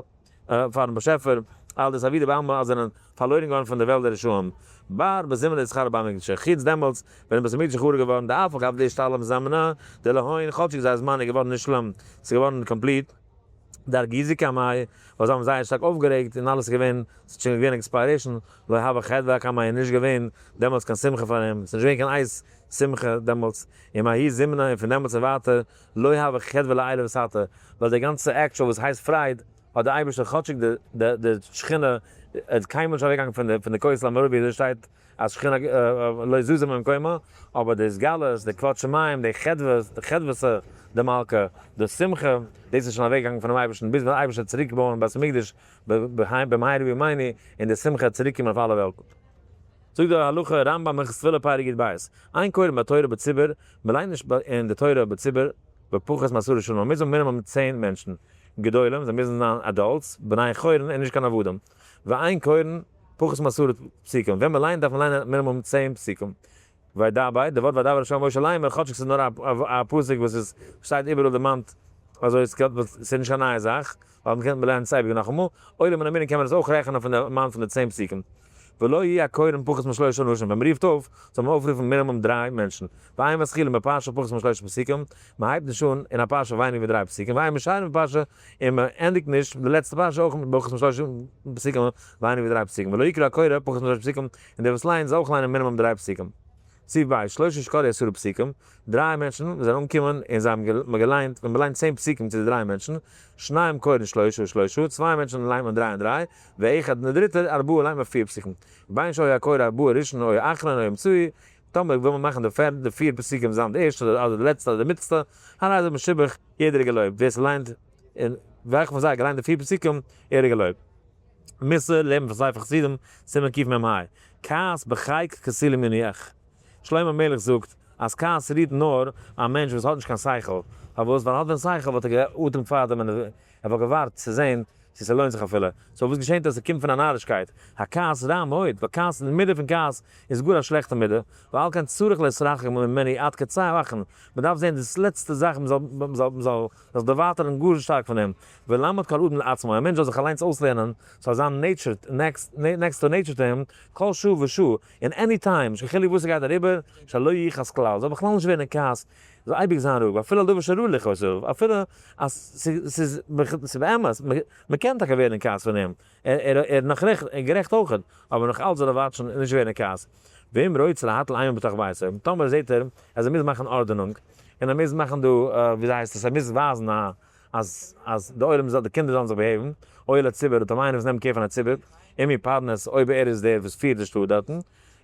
פארן באשעפער, על דאתאבידו בעלמא אז זענען פארלוירן געווארן פון די וועלט די רשעים, בר בזמנא דאתחרב בי מקדשא, חוץ דעמאלטס ווען די בית המקדש איז חרוב געווארן, דאף על גב דאשתלים זמנא דלהון, כאטשיג זייער זמן איז געווארן נשלם, ס'איז געווארן complete, דארגיזו קמיה, ווייל זיי האבן זייער שטארק אויפגערעגט און אלעס איז געווען, ס'איז שוין געווען expiration, לא הוה חדוה קמיה איז נישט געווען דעמאלטס קיין שמחה פאר אים, ס'איז נישט געווען קיין עת שמחה דעמאלטס, ומההוא זמנא און פון דעמאלטס און ווייטער, לא הוה חדוה לעילא ותתא, ווייל די גאנצע actual וואס הייסט פרייד, האט דער אייבערשטער כאטשיג די שכינה איז קיינמאל נישט אוועקגעגאנגען פון די כותל המערבי אזוי שטייט אז שכינה לא זזה ממקומה, אבער די התגלות, די כבוד שמים, די חדוות, די חדוותא דמלכא, די שמחה, דאס איז שוין אוועקגעגאנגען פונעם אייבערשטן ביז ווען דער אייבערשטער וועט צוריק בויען בית המקדש במהרה בימינו און די שמחה וועט צוריק קומען אויף אלע וועלטן. זאגט די הלכה רמב ם הלכות תפילה פרק י ב, אין קורין בתורה בציבור, מען ליינט נישט אין די תורה בציבור בפחות מעשרה שנה, מען מוז האבן מינימום 10 מענטשן, גדולים, זיי מוזן זיין adults, בני חורין און נישט קיין עבדים, ואין קורין פחות מעשרה פסוקים, ווען מען ליינט דארף מען ליינען מינימום 10 פסוקים. וידבר, די ווארט וידבר השם אל משה לאמר, כאטשיג ס'איז נאר א פסוק וואס איז שטייט איבעראל דערמאנט, אזוי עס קען, ס'איז נישט קיין נייע זאך, ווייל מ'קען מ'לערנט עס אייביג נאכאמאל, עולה מן המנין קען מען עס אויך רעכענען פון די מאן פון די 10 פסוקים. ולא יהי' הקורין פחות משלושה אנשים, ווען מ'רופט אויף, זאל מען אויפרופן מינימום דריי מענטשן. ואין מתחילין בפרשה פחות משלושה פסוקים, מ'הייבט נישט אן אין א פרשה ווייניגער ווי דריי פסוקים, ואין מסיימין בפרשה, און מ'ענדיגט נישט די לעצטע פרשה אויך מיט פחות משלושה פסוקים, ווייניגער ווי דריי פסוקים, ולא יקרא הקורא פחות משלושה פסוקים, און דער וואס ליינט זאל אויך ליינען מינימום דריי פסוקים. סעיף ב', שלושה שקראו עשרה פסוקים, דריי מענטשן וואס זענען אנגעקומען און זיי האבן געליינט, ווען מ'ליינט 10 פסוקים צו די דריי מענטשן, שניים קורין שלושה ושלושה, צוויי מענטשן ליינט מען דריי און דריי, ואחד און דער דריטער, ארבעה ליינט מען פיר פסוקים. בין שהיה הקורא ארבעה ראשון או אחרון או אמצעי, טאמער וויל מען מאכן די פיר פסוקים זיין די ערשטע אדער די לעצטע אדער די מיטלסטע, הרי זה משובח, יעדער איז געלויבט, ווער ס'ליינט און וועלכע פון זיי האט געליינט די פיר פסוקים, ער איז געלויבט. מוסר, לעבן פון ספר חסידים, סימן קמ ה, כעס בחיק כסילים יניח. שלמה המלך זאגט אז כעס רירט נאר א מענטש וואס האט נישט קיין שכל, פארוואס? ווייל האט ווען שכל וואלט ער געאטעמט פאר דעם און ער וואלט געווארט צו זען צו ס'לוינט זיך אפילו. so וואס געשענט אז ס'קומט פון א נארישקייט? הכעס רע מאוד, ווייל כעס, די מידה פון כעס איז גאר א שלעכטע מידה, ועל כן צריך להתרחק ממנו עד קצה האחרון, מ'דארף זען דאס לעצטע זאך מ'זאל מ'זאל זיך דערווייטערן גאר שטארק פון דעם, ולמד כל אדם לעצמו, א מענטש זאל זיך אליינס אויסלערנען, ס'זאל זיין nature, next to nature to אים, כל שעה ושעה, אין any time, נישט קיין חילוק וואס ס'גייט אריבער, שלא יכעס כלל, זאל בכלל נישט ווערן אין כעס, זאל אייביג זיין רואיג, ואפילו על דבר שראוי לכעוס עליו, אפילו אז ס'איז באמת, מ'קען טאקע ווערן אין כעס פון אים, ער איז נאך רעכט, גערעכט אויך, אבער נאך אלץ זאל ער watch ן און נישט ווערן אין כעס. ואם רוצה להטיל אימה בתוך ביתו, טאמער זעט ער אז ער מוז מאכן ארדענונג, און ער מוז מאכן דא, וויאזוי הייסט עס, ער מוז ווייזן אז אז די עולם זאל, די קינדער זאלן זיך behave ן, או לציבור, טאמער איינער וואס נעמט care פון א ציבור, אם יפרנס, אויב ער איז דער וואס פירט די שטאט דארטן,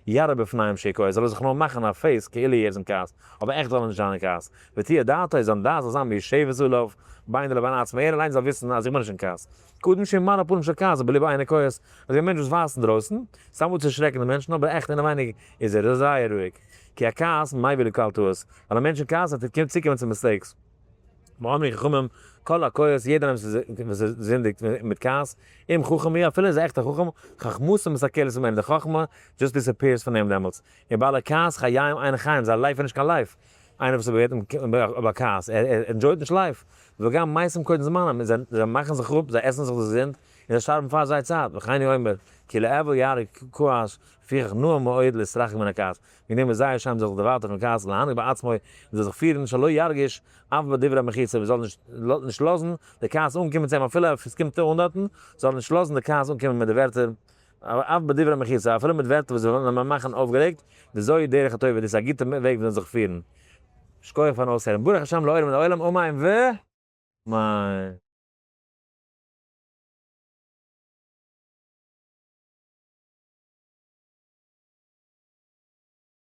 יראה בפניהם שכועס, זאל ער זיך נאר מאכן א face כאילו ער איז אין כעס, אבער עכט זאל ער נישט זיין אין כעס. ותהיה דעתו, זיין דעת זאל זיין מיושבת עליו, בינו לבין עצמו, ער אליין זאל וויסן אז איך בין נישט אין כעס. קודם שימלא פנים של כעס ובלבו אינו כועס, אזוי ווי א מענטש וואס ווייזט אינדרויסן, סתם אפצושרעקן די מענטשן, אבער עכט אינעווייניג איז ער זייער רואיג. כי הכעס מביא לכל טעות, ווייל א מענטש אין כעס וועט ער צוקומען צו mistakes. ואמרו חכמים, כל הכועס, יעדער איינער וואס זינדיגט מיט כעס, אם חכם הוא, אפילו איז ער עכט א חכם, חכמתו מסתלקת ממנו, די חכמה just disappears פון אים דעמאלטס. און בעלי כעס חייהם אינם חיים, זייער life איז נישט קיין life. איינער וואס ווערט ביי כעס, ער enjoy ט נישט life. וגם מתים קודם זמנם, זיי מאכן זיך אפ, זיי עסן זיך דאס געזונט. זיי שטארבן פאר זייער צייט, וכן הוא אומר, כי לאבל ירא כעס, לפיכך נאה מאוד להתרחק מן הכעס, וועגן דעם איז זייער שיין מ'זאל זיך דערווייטערן פון כעס, להנהיג בעצמו, מ'זאל זיך פירן שלא ירגיש אף בדברי מחיצה, מ'זאל נישט לאזן די כעס אנקומען צו אים אפילו אויב עס קומט אן דארטן, זאל ער נישט לאזן די כעס אנקומען מיט די ווערטער, אף בדברי מחיצה, אפילו מיט ווערטער וואס וועלן אים מאכן אויפגערעגט, וזוהי דרך הטובה, דאס איז א גוטע וועג ווי מ'זאל זיך פירן. שכוח פארן אויסהערן. ברוך השם לעולם לעולם, אמן ו. אמן.